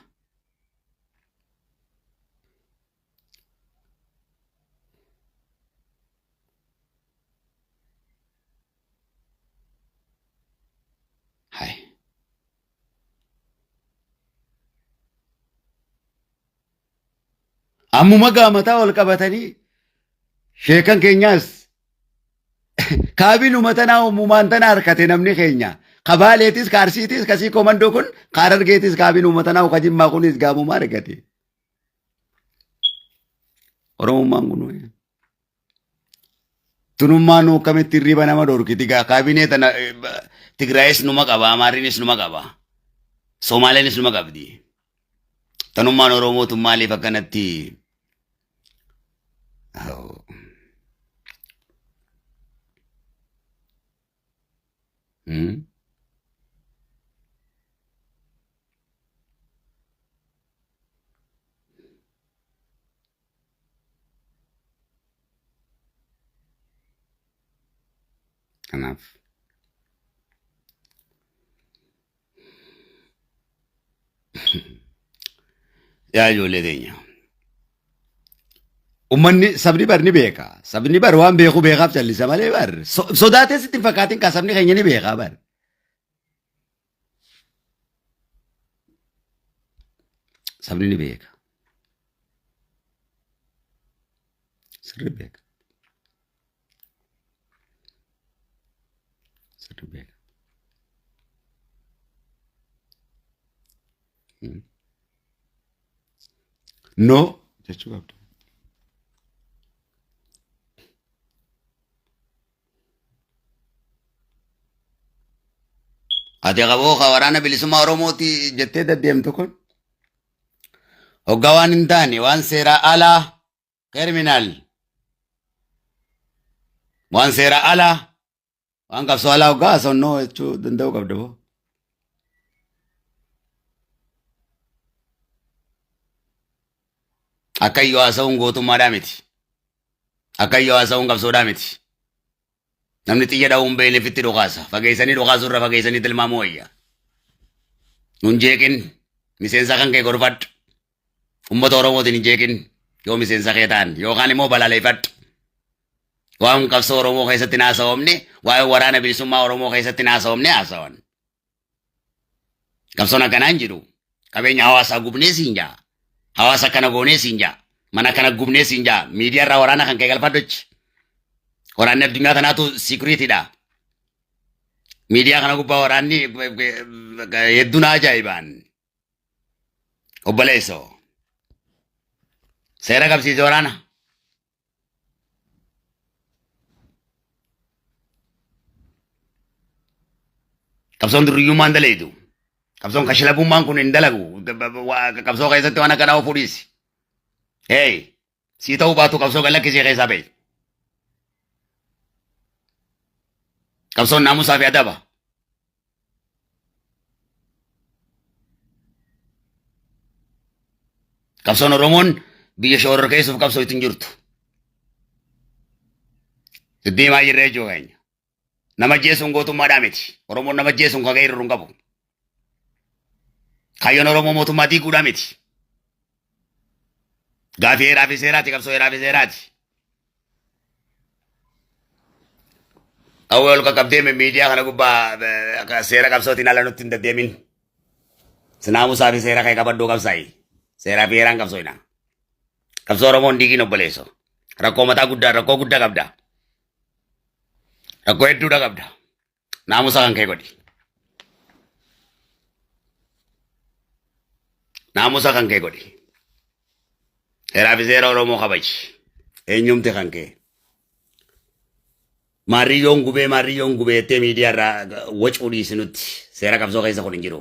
Hai. Ammuma gaa mataa ol qabatanii sheekan keenyaas kaabinuma tanaa ummumaan tana harkate namni keenya. Kabaaleetis kaarsiitis kasii komandoo kun kaarargeetis kaabinuma tanaa ka jimmaa kunis gaamuma argate. Oromummaan kun Tunummaa nuu akkamitti hirriba nama dhorkiti gaa kaabinee tana Tigraayis numa qaba Amaariinis numa qaba Soomaaleenis numa qabdi. Tanummaan Oromoo tun maaliif akkanatti Hmm? Kanaaf yaa ijoollee teenya. Uummanni sabni bar ni beeka. Sabni bar waan beeku beekaaf callisa malee bar. Sodaatee sitti hin fakkaatin kaa sabni keenya ni beeka bar. Sabni ni beeka. Sirri beeka. Sirri beeka. No jechuu qabda. Ati qaboo ka waraana bilisummaa Oromooti jettee deddeemtu kun hoggaa waan hin taane waan seeraa alaa criminal waan seeraa alaa waan qabsoo alaa hoggaa haasofnoo jechuu danda'uu qabda boo. Akka iyyuu haasa'uun gootummaadhaa miti. Akka iyyuu haasa'uun qabsoodhaa miti. Namni xiyya dha'uu hin beekne fitti dhukaasa. Fageessanii dhukaasuu irra fageessanii tilmaamuu wayya. Nun jeeqin miseensa kan kee gorfadhu. Uummata Oromootiin hin jeeqin yoo miseensa kee ta'an yookaan immoo balaaleffadhu. Waan qabsoo Oromoo keessatti hin haasawamne, waa'ee waraana bilisummaa Oromoo keessatti hin haasawamne haasawan. Qabsoon akkanaa hin jiru. Qabeenya hawaasaa gubnee siin jaa. Hawaasa akkana goonee siin jaa. Mana kana gubnee siin jaa. Miidiyaa irraa waraana kan kee galfadhuchi. Waraanni addunyaa tanaatu sikuriitiidha. Miidiyaa kana gubbaa waraanni hedduun ajaa'ibaan. Obboleessoo. Seera qabsiise waraana. Qabsoon durriyyummaan daleedu. Qabsoon kashlabummaan kun hin dalagu. Qabsoo keessatti waan akkanaa of fudhiisi. Hey, sii ta'uu baatu qabsoo gad lakkisii keessaa bahi. Qabsoon naamusaa fi adaba. Qabsoon Oromoon biyya shororkeessuuf qabsoo itti hin jirtu. Deemaa jirra jechuu keenya. Nama ajjeesuun gootummaadhaa miti. Oromoon nama ajjeesuun kan ga'e hin qabu. Kaayyoon Oromoo mootummaa diiguudhaa miti. Gaafii heeraa fi seeraati qabsoo heeraa fi seeraati. Qawwee ol qaqqabdee miidiyaa kana gubbaa seera qabsootiin ala nutti hin deddeemin. Sinaamusaa fi seera kee qabadhuu qabsaa'i. Seeraa fi heeraan qabsoo'ina. Qabsoo Oromoo hin diigin obboleesso. Rakkoo mataa guddaa rakkoo guddaa qabda. Rakkoo hedduudha qabda. Naamusa kan kee godhi. Naamusa kan kee godhi. Heeraa fi seera Oromoo kabaji. Eenyumti kan kee. Maarriyyoon gubee maarriyyoon gubee jettee miidiyaa irraa wacuu dhiisi nutti. Seera qabsoo keessa kun hin jiru.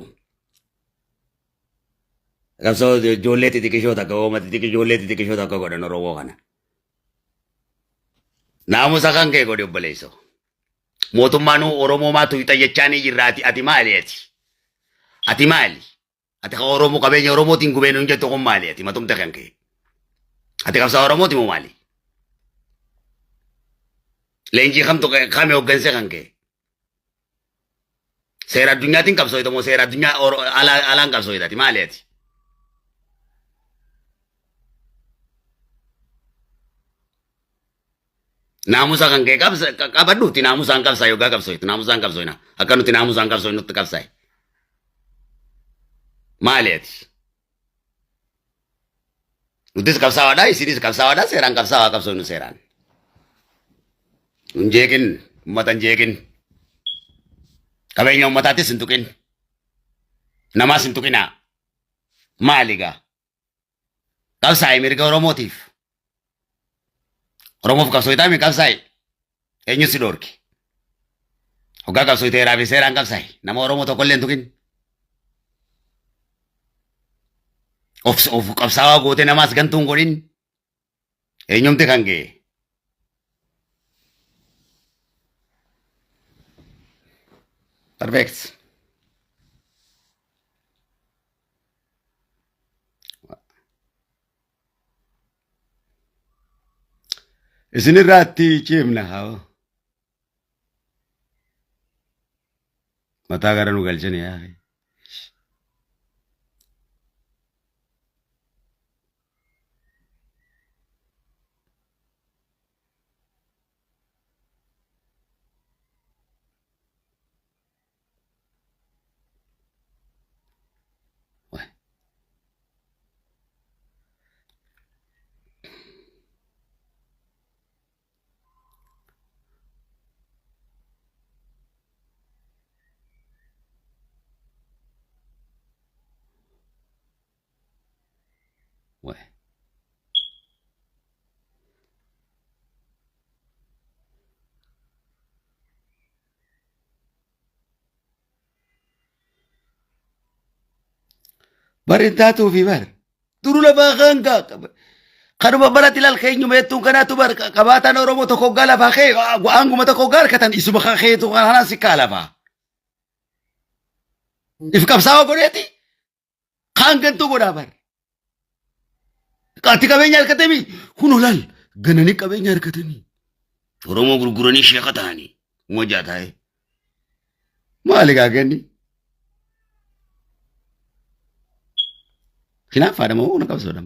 Qabsoo ijoollee xixiqishoo takka ooma xixiqi ijoollee xixiqishoo takka godhan Oromoo kana. Naamusa kan kee godhi obboleessoo. Mootummaan Oromoo maa tuyxa jechaanii jirra ati ati maali ati? Ati maali? Ati kan Oromoo qabeenya Oromootiin gubee nuun jettu kun maali ati matumte kan kee? Ati qabsaa Oromooti moo maali? Leenjii kamtu kami hoogganse kan kee? Seera addunyaatiin qabsooyta moo seera addunyaa alaan qabsooyta ati maali ati? Naamusa kan kee qabadhuuti naamusaan qabsaa yookaan qabsooytu naamusaan qabsooyna akka nuti naamusaan qabsooynutti qabsaa'i. Maali ati? Nutis qabsaawaadha isinis qabsaawaadha seeraan qabsaawaa qabsooynu seeraan. Hin jeeqin uummata hin jeeqin. Qabeenya uummataatis hin tuqin. Namaas hin tuqinaa. Maali gaa? Qabsaa'i mirga Oromootiif. Oromoof qabsooytaa mi qabsaa'i. Eenyu si dhoorke? Hoggaa qabsooyte heeraa fi seeraan qabsaa'i. Nama Oromoo tokkollee hin tuqin. Of of qabsaawaa gootee namaas gantuu hin godhin. Eenyumti kan ga'e? Perfect. Isinirraatti ciimna haa. Mataa gara nu galchani yaa. Waay. Bar hin taatuufi bar. Duru lafaa kan kanuma baratti laal keenyuma jettuun kanaatu bar qabaataan Oromoo tokko hoggaa lafaa kee aanguma tokko hoggaa harkatan isuma keetu kanaan si kaa lafaa. If qabsaa'oo godheeti kaan gantuu godhaa bar. Ati qabeenya harkatemi kun olaal gananii qabeenya harkatanii. Oromoo gurguranii sheeka ta'anii mojaa taa'ee. Maali gaa kenni? Hinaaffaadha moo na qabsoodha?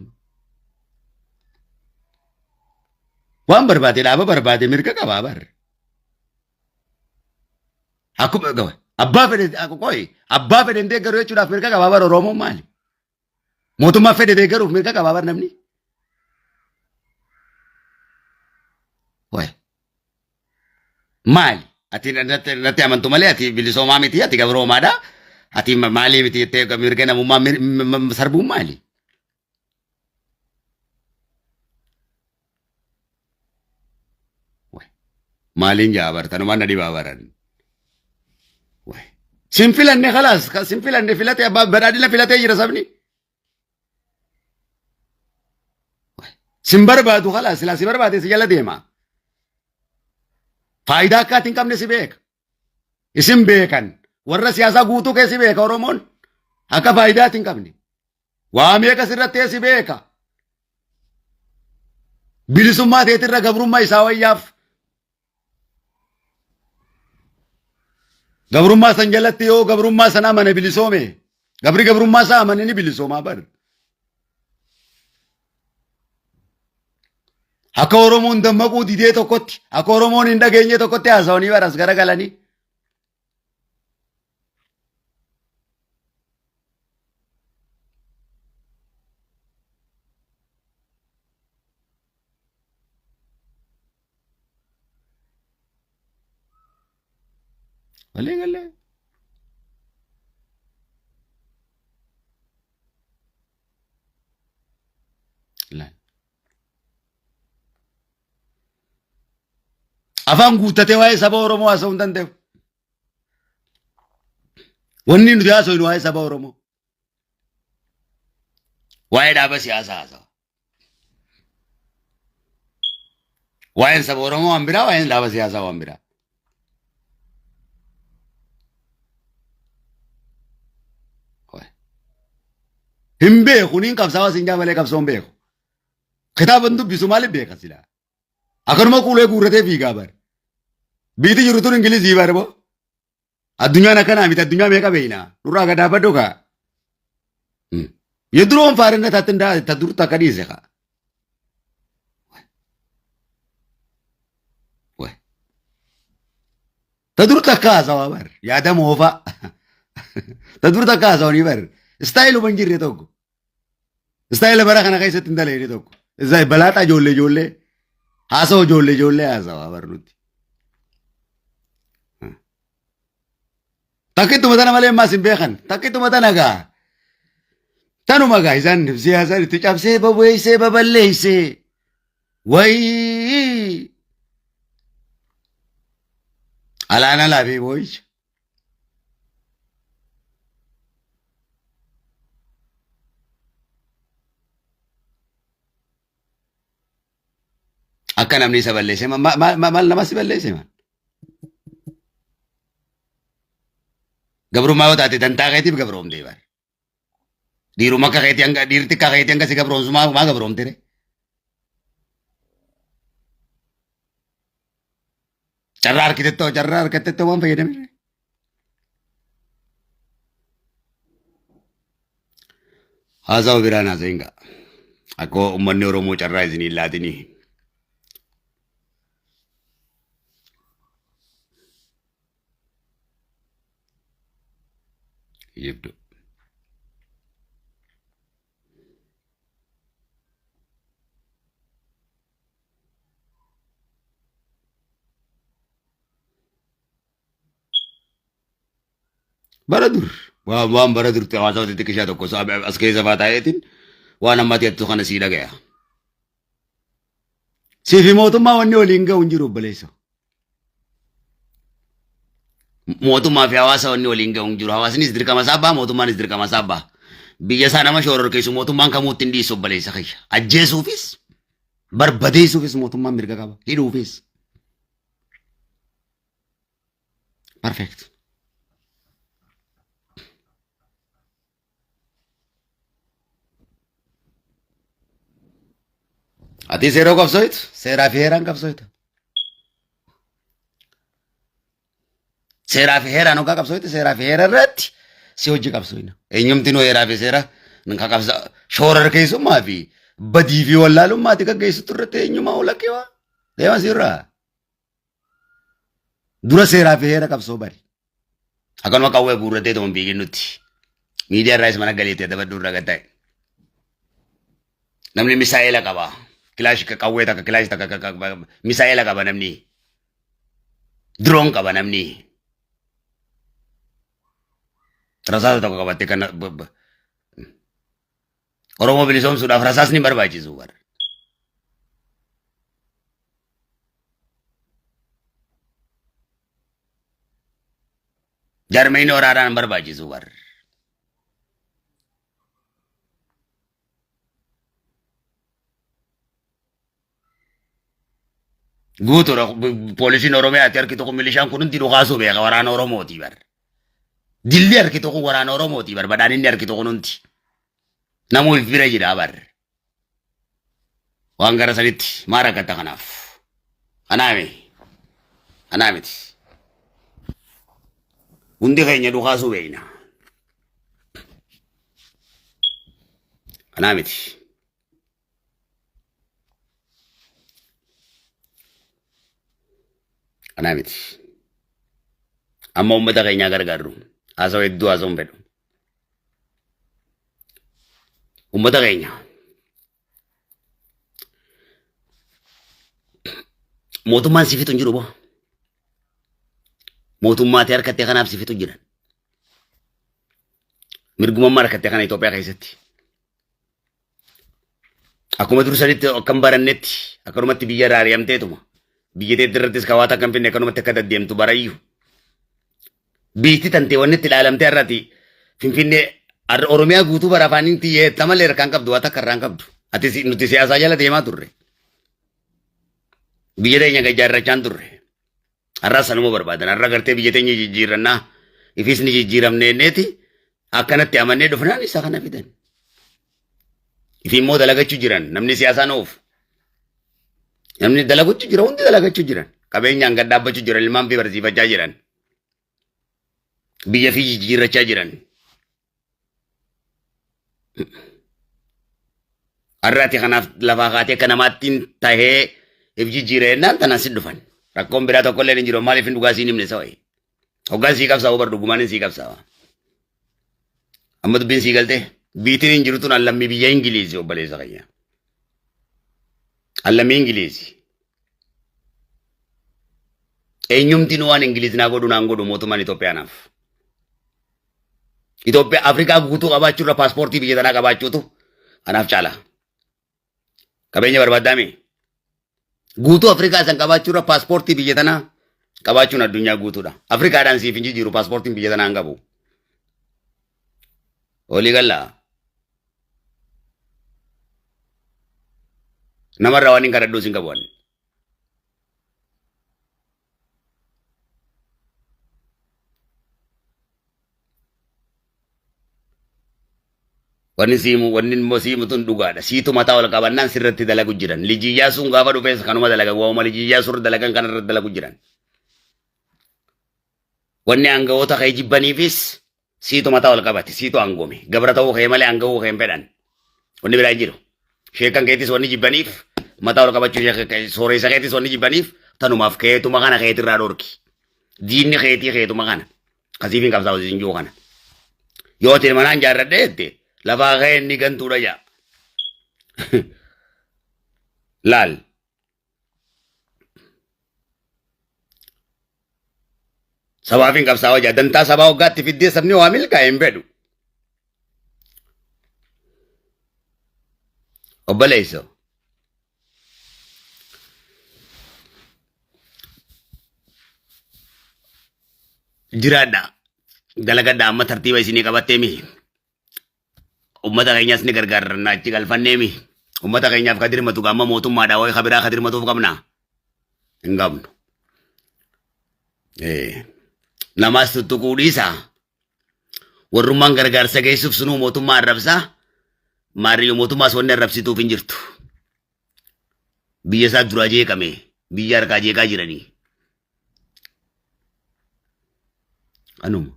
Waan barbaade dhaaba barbaade mirga qabaa bar. Akkuma gawa abbaa fedhe qoy abbaa fedhe hin deeggaru jechuudhaaf mirga qabaa bar Oromoon maali? Mootummaa fedhe deeggaruuf mirga qabaa bar namni. Wayi. Maali? Ati natti amantu malee ati bilisoomaa miti ati gabroomaadha. Ati maalii miti jettee mirga namummaa sarbuun maali? Maaliin jaa bar tanumaan na dhibaa baran. Sin filanne khalaas sin filanne filate abbaa badhaadhina filatee jira sabni. Sin barbaadu khalaas silaa si barbaade si jala deema. Faayidaa akka ati hin qabne si beeka. Isin beekan warra siyaasaa guutuu keessi beeka Oromoon akka faayidaa ati hin qabne. Waa meeqa sirratti si beeka. Bilisummaa teetirra gabrummaa isaa wayyaaf. Gabrummaa san jalatti yoo gabrummaa sana amane bilisoome. Gabri gabrummaa isaa amane ni bilisoomaa bar. Akka Oromoon dammaquu didee tokkotti, akka Oromoon hin dhageenye tokkotti haasawanii baras garagalanii. Walii galee. Laal. Afaan guuttatee waa'ee saba Oromoo haasa'uu hin danda'u. Wanni nuti haasofnu waa'ee saba Oromoo. Waa'ee dhaaba siyaasaa haasawa. Waa'een saba Oromoo waan biraa, waa'een dhaaba siyaasaa waan biraa. Hin beeku, niin qabsaawaa siin jaa malee qabsoo hin beeku. Kitaaba hin dubbisu maaliif beeka silaa? Akkanuma kuulee guurratee fiigaa bare. Biiti jiru tun Ingilizii bare boo. Addunyaan akkanaa miti addunyaa meeqa beeyna? Nurraa gad dhaabbadhu kaa. Yeduroon faarinna taatti hin ta dur takka dhiise kaa. Ta dur takka haasawaa bar. Yaada moofaa. Ta dur takka haasawanii bar. Istaayiluma hin jirre tokko. Istaayila bara kana keessatti hin daleene tokko. Balaaxaa ijoollee ijoollee. Haasawa ijoollee ijoollee haasawaa bar nuti. Takkittuma tana malee ammaas hin beekan. Takkittuma tana gaa. Tanuma gaa isaan siyaasaan itti cabsee babeessee baballeessee. Wayii. Alaan alaa fi boo'icha. Akka namni isa balleesse maal nama si balleesse maal? Gabrummaa yoo taate dantaa keetiif gabroomtee bara. Dhiiruma akka keetii hanga dhiirti akka keetii hanga si gabroomsu maa maa gabroomte ree? Carraa harkitettoo carraa harkattettoo waan fayyadame ree? Haasawa biraan haasa'in ga'a. Akka uummanni Oromoo carraa isinii hin laatinii. Kijibdu. Bara dur waan bara dur hawaasa xixiqqishaa tokko as keessa faa taa'eetiin waan amma jettu kana sii dhagaya. Siifi mootummaa wanni waliin ga'u hin jiru obboleessa. Mootummaa fi hawaasa wanni waliin ga'u hin jiru. Hawaasnis dirqama isaa ba'a, mootummaanis dirqama isaa ba'a. Biyya isaa nama shororkeessu mootummaan kamuu ittiin dhiisu obboleessa kiyya. Ajjeesuufis barbadeessuufis mootummaan mirga qaba. Hidhuufis. Perfect. Ati seeroo qabsooytu seeraa fi heeraan qabsooyta. Seeraa fi heeraan hoggaa qabsooytu seeraa fi heera irratti si hojii qabsooyna. Eenyumti nu heeraa fi seera ka qabsa shoorar keessummaa fi badii fi wallaalummaati gaggeessitu irratti eenyumaa olakkee deema sirraa. Dura seeraa fi heera qabsoo bari. Akkanuma qawwee guurratee tuma hin nutti. Miidiyaa irraa mana galeetti adabadhu irraa gad ta'e. Namni misaa'ela qaba. Kilaash qawwee takka kilaash takka misaa'ela qaba namni. Diroon qaba namni. Rasaasa tokko qabattee kan Oromoo bilisoomsuudhaaf rasaasni hin barbaachisu bara. Jarmeen waraanaan hin barbaachisu bara. Guutuudha poolisiin Oromiyaatti harki tokko milishaan kun hundi dhukaasuu beeka waraana Oromooti bara. Dilli harki tokko waraana Oromooti bar badhaan inni harki tokko hundi. Namuu if bira jira bar. Waan gara sanitti maa rakkatta kanaaf. Kanaami. Kanaa miti. Hundi keenya dhukaasuu beekna. Kanaa miti. Kanaa miti. Amma uummata keenyaa gargaarru. Haasawa hedduu haasa'uun fedhu. Uummata keenya. Mootummaan si fixu hin jiru boo. Mootummaa ati harkattee kanaaf si fixu jiran. Mirgummaa harkattee kana Itoophiyaa keessatti. Akkuma dursanitti akkam barannetti akkanumatti biyya irraa ari'amteetuma. Biyya teetti irrattis kawaata akkam finne akkanumatti akka deddeemtu barayyu. Biitti tantee wanni itti ilaalamtee irratti Finfinnee Arra Oromiyaa guutuu bara afaaniin xiyyeetta malee harkaan qabdu waa takka irraan qabdu. Ati nuti siyaasaa jala deemaa turre. Biyya teenya gajjaarrachaan turre. Har'a sanuma barbaadan. Har'a gartee biyya teenya jijjiirrannaa ifis ni jijjiiramne jenneeti akkanatti amannee dhufnaan isa kana fidan. Ifi immoo dalagachuu jiran namni siyaasaa nuuf. Namni dalagachuu jira hundi dalagachuu jiran. Qabeenyaan gad dhaabbachuu jiran ilmaan fi barsiifachaa jiran. Biyya fi jijjiirrachaa jiran. Har'a ati kanaaf lafaa kaatee akka namaatti tahee if jijjiire jennaan tanaan si dhufan. Rakkoon biraa tokko illee hin jiru maaliif hin dhugaa siin himne sawayi. Hoggaan sii qabsaa'u bar dhugumaan hin sii qabsaa'a. Amma dubbiin sii galtee biitiin hin jiru tun allammii biyya Ingiliizi obboleessa kiyya. Allammii Ingiliizi. Eenyumtiin waan Ingiliiz naa godhu naan godhu mootummaan Itoophiyaa naaf. Itoophiyaa Afrikaa guutuu qabaachuurra paaspoortii biyya tanaa qabaachuutu anaaf caala. Qabeenya barbaaddaame. Guutuu Afrikaa san qabaachuurra paaspoortii biyya tanaa qabaachuun addunyaa guutuudha. Afrikaadhaan siif hin jijjiiru paaspoortiin biyya tanaa hin qabu. Olii gallaa. Namarraa waan hin kadhadhuus hin qabu ani. Wanni siimu wanni immoo siimu tun dhugaadha. Siitu mataa ol qabannaan sirratti dalagu jiran. Lijii Iyyaasuun gaafa dhufees kanuma dalagan. Waa'uma Lijii Iyyaasuu irra dalagan kana irra dalagu jiran. Wanni aangawoota kee jibbaniifis siitu mataa ol qabate siitu aangoome. Gabra ta'uu kee malee aanga'uu kee hin fedhan. Wanni biraa hin jiru. Sheekan keetis wanni jibbaniif mataa ol qabachuu sooressa keetis wanni jibbaniif tanumaaf keetuma kana keetirraa dhorki. Diinni keetii keetuma kana. Kasiif hin qabsaa'u siin jiru kana. Yoo ati manaan jaarradhee jette lafaa kee inni gantuudha jaa. Laal. Sabaaf hin qabsaa'u jaa. Dantaa sabaa waggaatti fiddee sabni waa milkaa'e hin fedhu. Obboleessoo. Jiraadha. Dalagadha amma tartiiba isinii qabattee mihi. Uummata keenyas ni gargaarranna achi galfannee mihi. Uummata keenyaaf ka dirmatu amma mootummaadha wayi ka biraa ka dirmatuuf qabna. Hin qabnu. Namaas tuttuquu dhiisaa. Warrummaan gargaarsa geessuuf sunuu mootummaa arrabsaa. Maarriyyuu mootummaas wanni arrabsituuf hin jirtu. Biyya isaa duraa jeeqame. Biyya harkaa jeeqaa jiranii. Anuma.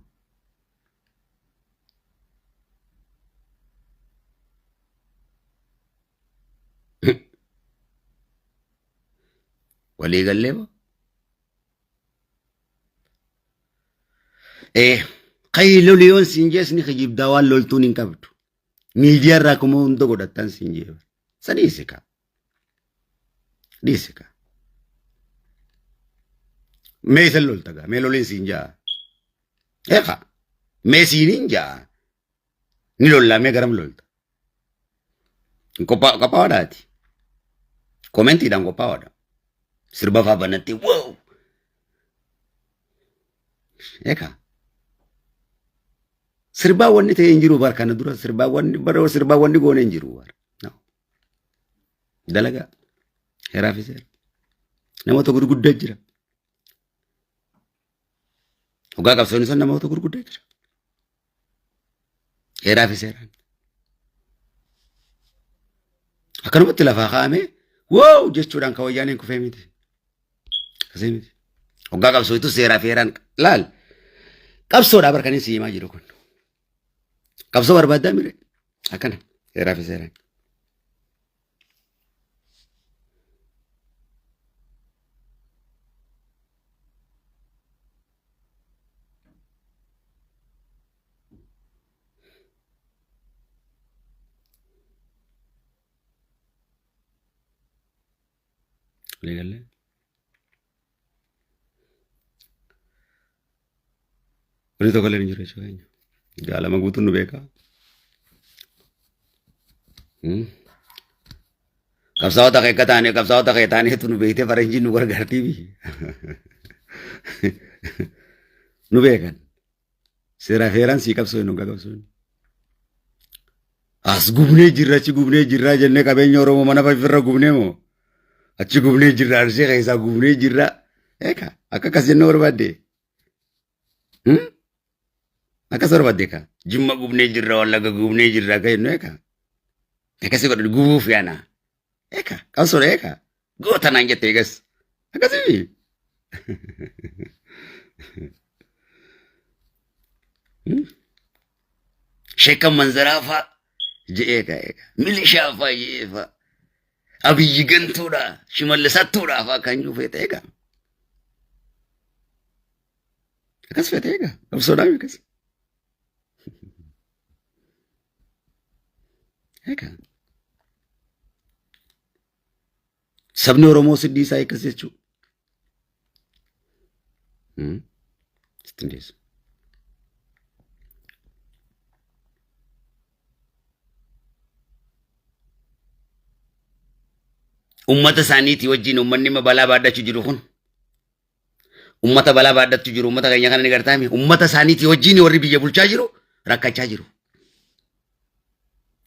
Walii gallee moo? Ee, kayi loliyoon siin jees ni kijibdaa waan loltuun hin qabdu. Miidiyaa irraa kuma hunda godhattan siin jee. Sa dhiisi kaa. Dhiisi kaa. Mee isan lolta gaa. Mee loliin siin jaa. Eeqa. Mee siiniin jaa. Ni lollaa mee garam lolta. Qophaa'aadhaati. Koomentiidhaan qophaa'aadha. Sirba faa banattee wow. Eeqa. Sirbaa wanni ta'e hin jiru bar kana dura sirbaa wanni bara sirbaa wanni goone hin jiru bar. No. Dalagaa. Heeraa fi seera. Namoota gurguddaa jira. Hoggaa qabsoon isa namoota gurguddaa jira. Heeraa fi seeraan. Akkanumatti lafaa kaa'amee wow jechuudhaan kan wayyaaneen kufee miti. Akkasii miti. Hoggaa qabsootu seeraa fi heeraan laal. Qabsoodhaa barkanii si himaa jiru kun. Qabsoo barbaaddaa mire. Akkana heeraa fi seeraan. Walii galee. Wanni tokko illee hin jiru jechuu keenya. Gaalama guutuun nu beekaa. Qabsaa'ota kee akka taane qabsaa'ota kee taaneetu nu beektee faranjiin nu gargaartii bi. Nu beekan. Seeraa fi heeraan sii qabsoo hin hoggaa qabsoo. As gubnee jirra achi gubnee jirra jennee qabeenya Oromoo mana ofirra gubnee moo? Achi gubnee jirra Arsii keessaa gubnee jirra. Eeka akka akkas jennee barbaadde. Akkas barbaadde ka. Jimma gubnee jirra Wallagga gubnee jirra akka jennu eeka. Akkasii godhu gubuuf yaana. Eeka qabsoodha eeka. Goota naan jette eegas. Akkasii. Sheekan manzaraa faa je'ee ka eeka. Milishaa faa je'ee faa. Abiyyi gantuudha shimallisattuudha faa kan jiru feete eega. Akkas feete eega. Qabsoodhaa akkas. Eega. Sabni Oromoo siddii isaa akkas jechuudha. Sitti hin deessu. Ummata isaaniitii wajjin uummanni amma balaa baadhachuu jiru kun ummata balaa baadhachuu jiru ummata keenya kana ni gartaami ummata isaaniitii wajjin warri biyya bulchaa jiru rakkachaa jiru.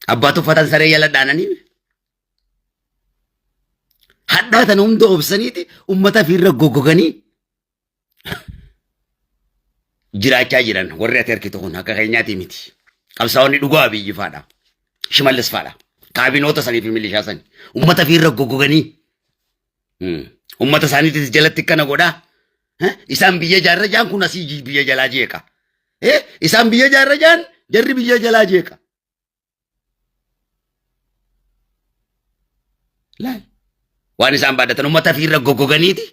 Abbaa tuffatan saree jala dhaananii hadhaa tana hunda obsaniiti ummata ofiirra goggoganii jiraachaa jiran warri ati arkitu kun akka keenyaatii miti. Qabsaa'onni dhugaa Abiyyi faadha. Shimallis faadha. Kaabinoota sanii fi milishaa sanii. Ummata ofiirra goggoganii ummata isaaniitis jalatti akkana godhaa. Isaan biyya jaarra jaan kun asii biyya jalaa jeeqa. Isaan biyya jaarra jaan jarri biyya jalaa jeeqa. Laal. Waan isaan baadhatan uummata ofiirra goggoganiiti.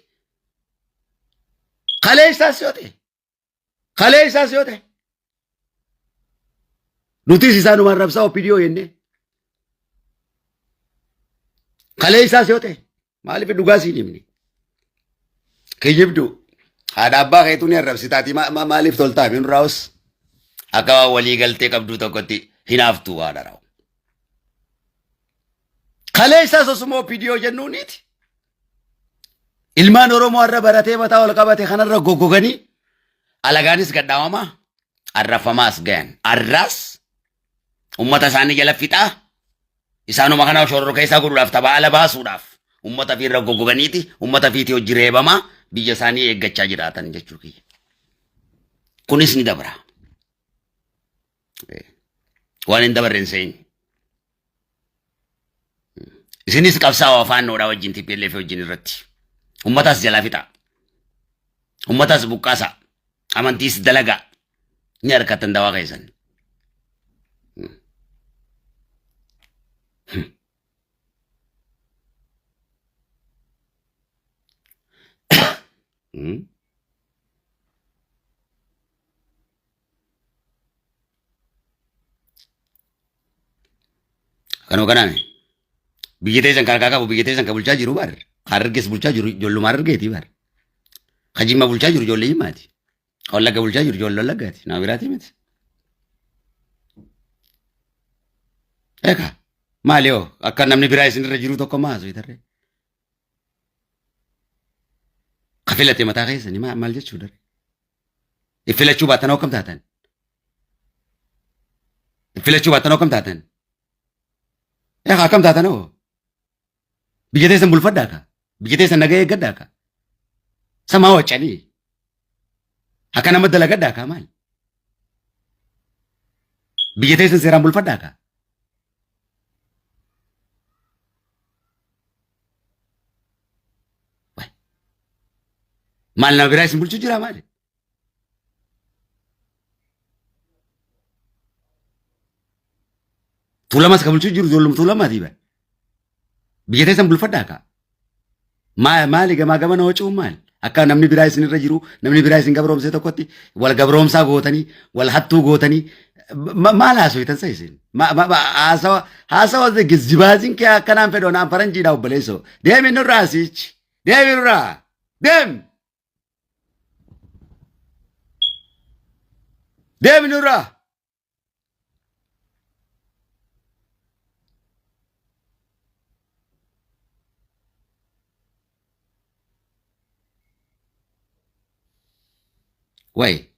Kalee isaas yoo ta'e. Kalee isaas yoo ta'e. Nutis isaanuma arrabsaa OPDO jennee. Kalee isaas yoo ta'e. Maaliif dhugaa siin himne? Kijibdu. Haadha abbaa keetuu ni arrabsitaati maaliif toltaa min raawus? Akka waan walii galtee qabduu tokkotti hinaaftuu haadha raawu. Kalee isaas osuma OPDO jennuuniiti. Ilmaan Oromoo har'a baratee mataa ol qabate kanarra goggoganii alagaanis gadhaawamaa arrafamaas gayan. Arraas ummata isaanii jala fixaa Isaanuma kana shororkeessaa godhuudhaaf tapha ala baasuudhaaf uummata fi irra goggoganiiti uummata fiitii hojii reebamaa biyya isaanii eeggachaa jiraatan jechuu kiyya. Kunis ni dabra. Waan hin dabarre hin seeni. Isinis qabsaa'oo afaannoodhaa wajjin TPLF wajjin irratti. Uummataas jalaa fixaa. Uummataas buqqaasaa. Amantiis dalagaa. Ni harkattan dawaa keessan. Kanuma kanaami. Biyya teessan kan harkaa qabu biyya teessan kan bulchaa jiru bar. Harargees bulchaa jiru ijoolluma harargeeti bar. Kan Jimma bulchaa jiru ijoollee Jimmaati. Kan Wallagga bulchaa jiru ijoollee Wallaggaati. Nama biraati miti. Egaa maali hoo akka namni biraa isinirra jiru tokko maa haasoftarree? Ka filate mataa keessanii maal jechuudha? Filachuu baattan hoo akkam taatan? Filachuu baattan hoo akkam taatan? Egaa akkam taatan hoo? Biyya teessan bulfadhaa ka? Biyya teessan nagaa eeggadhaa ka? Samaa waccanii? Akka nama dalagadhaa ka maal? Biyya teessan seeraan bulfadhaa ka? Maal nama biraa isin bulchuu jira maali? Tuulamas ka bulchuu jiru ijoolluma tuulamaati bara. Biyya teessan bulfadhaa kaa. Maali gamaa gamana wacuun maali? Akka namni biraa isin irra jiru namni biraa isin gabroomsee tokkotti wal gabroomsaa gootanii wal hattuu gootanii maal haasoitan sa isin? Haasawa haasawa zibaaziin kee akkanaan fedhu anaan faranjiidha obboleessoo. Deemi nurraa asiichi. Deemi nurraa. Deemi. Deemi nurraa. Wayi.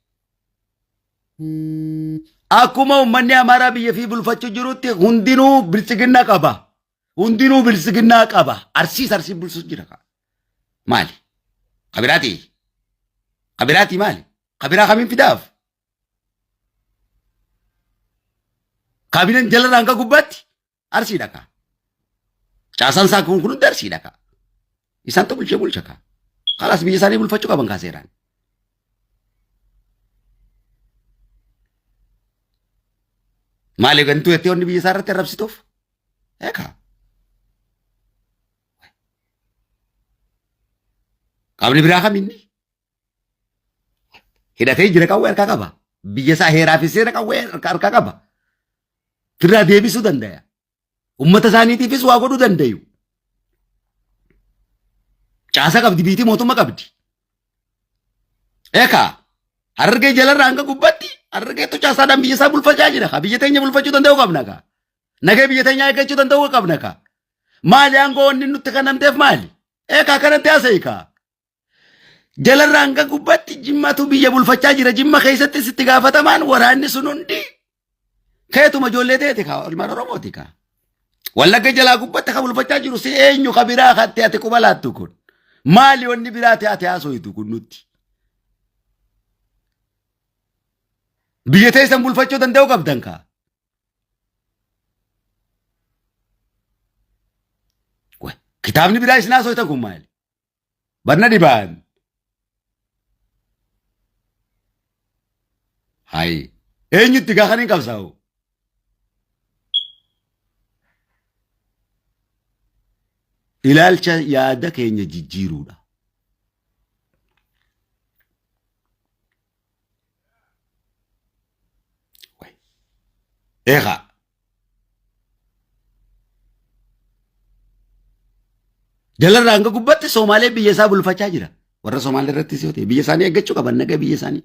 Akkuma uummanni Amaaraa biyya fi bulfachuu jirutti hundinuu biltsiginnaa qaba. Hundinuu biltsiginnaa qaba. Arsiis arsii bulchuu jira. Maali? Kabiraati. Kabiraati maali? Kabiraa kamiin fidaaf? Kaabineen jalarraa hanga gubbaatti arsiidha kaa. Caasaan isaa kun hundi arsiidha kaa. Isaantu bulchee bulcha kaa. Kalaas biyya isaanii bulfachuu qaban kaa seeraan. Maali gantuu jettee wanni biyya isaa irratti arrabsituuf? Eekaa. Qaamni biraa kam inni? Hidhatee jira qawwee harkaa qaba. Biyya isaa heeraa fi seera qawwee harkaa qaba. Firraa deebisuu danda'a. Uummata isaaniitiifis waa godhuu dandayu. Caasa qabdi biitii mootummaa qabdi. Eekaa harargee jalarraa hanga gubbaatti harargeetu caasaadhaan biyya isaa bulfachaa jira. Biyya teenya bulfachuu danda'uu qabna kaa. Nagaa biyya teenyaa eeggachuu danda'uu qabna kaa. Maali aangoo wanni nutti kennamteef maali? Eekaa kanatti haasa'e kaa. Jalarraa hanga gubbaatti jimmatu biyya bulfachaa jira. Jimma keessatti sitti gaafatamaan waraanni sun hundi keetuma ijoollee teeti kaa ilmaan Oromooti kaa. Wallagga jalaa gubbatti ka bulfachaa jiru si eenyu ka biraa katti ati quba laattu kun. Maali wanni biraa ta'e ati haasoitu kun nutti. Biyya teessan bulfachuu danda'uu qabdan kaa. Kitaabni biraa isin haasoitan kun maali? Barna dhibaan. Hayi. Eenyutti gaa kan hin qabsaa'u? Ilaalcha yaada keenya jijjiiruudha. Eegaa. Jalarraa hanga gubbaatti Soomaalee biyya isaa bulfachaa jira. Warra Somaalee irrattis yoo ta'e biyya isaanii eeggachuu qaban nagaa biyya isaanii.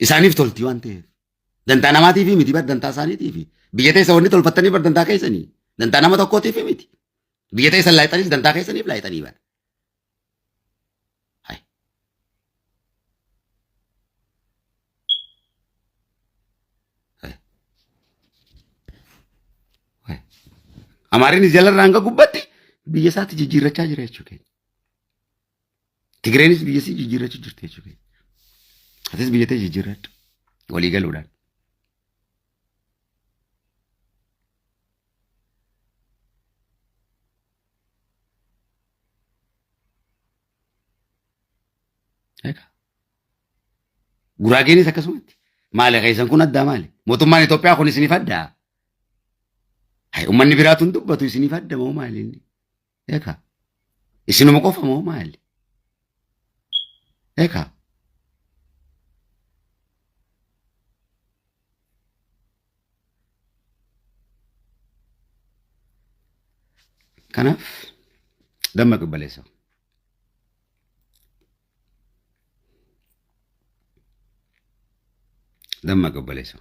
Isaaniif tolti waan ta'eef. Dantaa namaatiif miti bar dantaa isaaniitiif. Biyya teessa wanni tolfattanii bar dantaa keessanii. Dantaa nama tokkootiif miti. Biyya teessa laayixanis dantaa keessaniif laayixanii bar. Hai. Hai. Hai. Amaariinis jalarraa hanga gubbatti biyya isaatti jijjiirrachaa jira jechuu keenya. Tigreenis biyya isii jijjiirrachuu jirti jechuu keenya. Atis biyya tee jijjiirradhu. Walii galuudhaan. Egaa. Guraageenis akkasumatti. Maali keessan kun addaa maali? Mootummaan Itoophiyaa kun isiniif addaa? Hai uummanni biraatu hin dubbatu isiniif adda moo maali inni? Egaa. Isinuma qofa moo maali? Egaa. Kanaaf dammaqi obboleessa. Dammaqi obboleessa.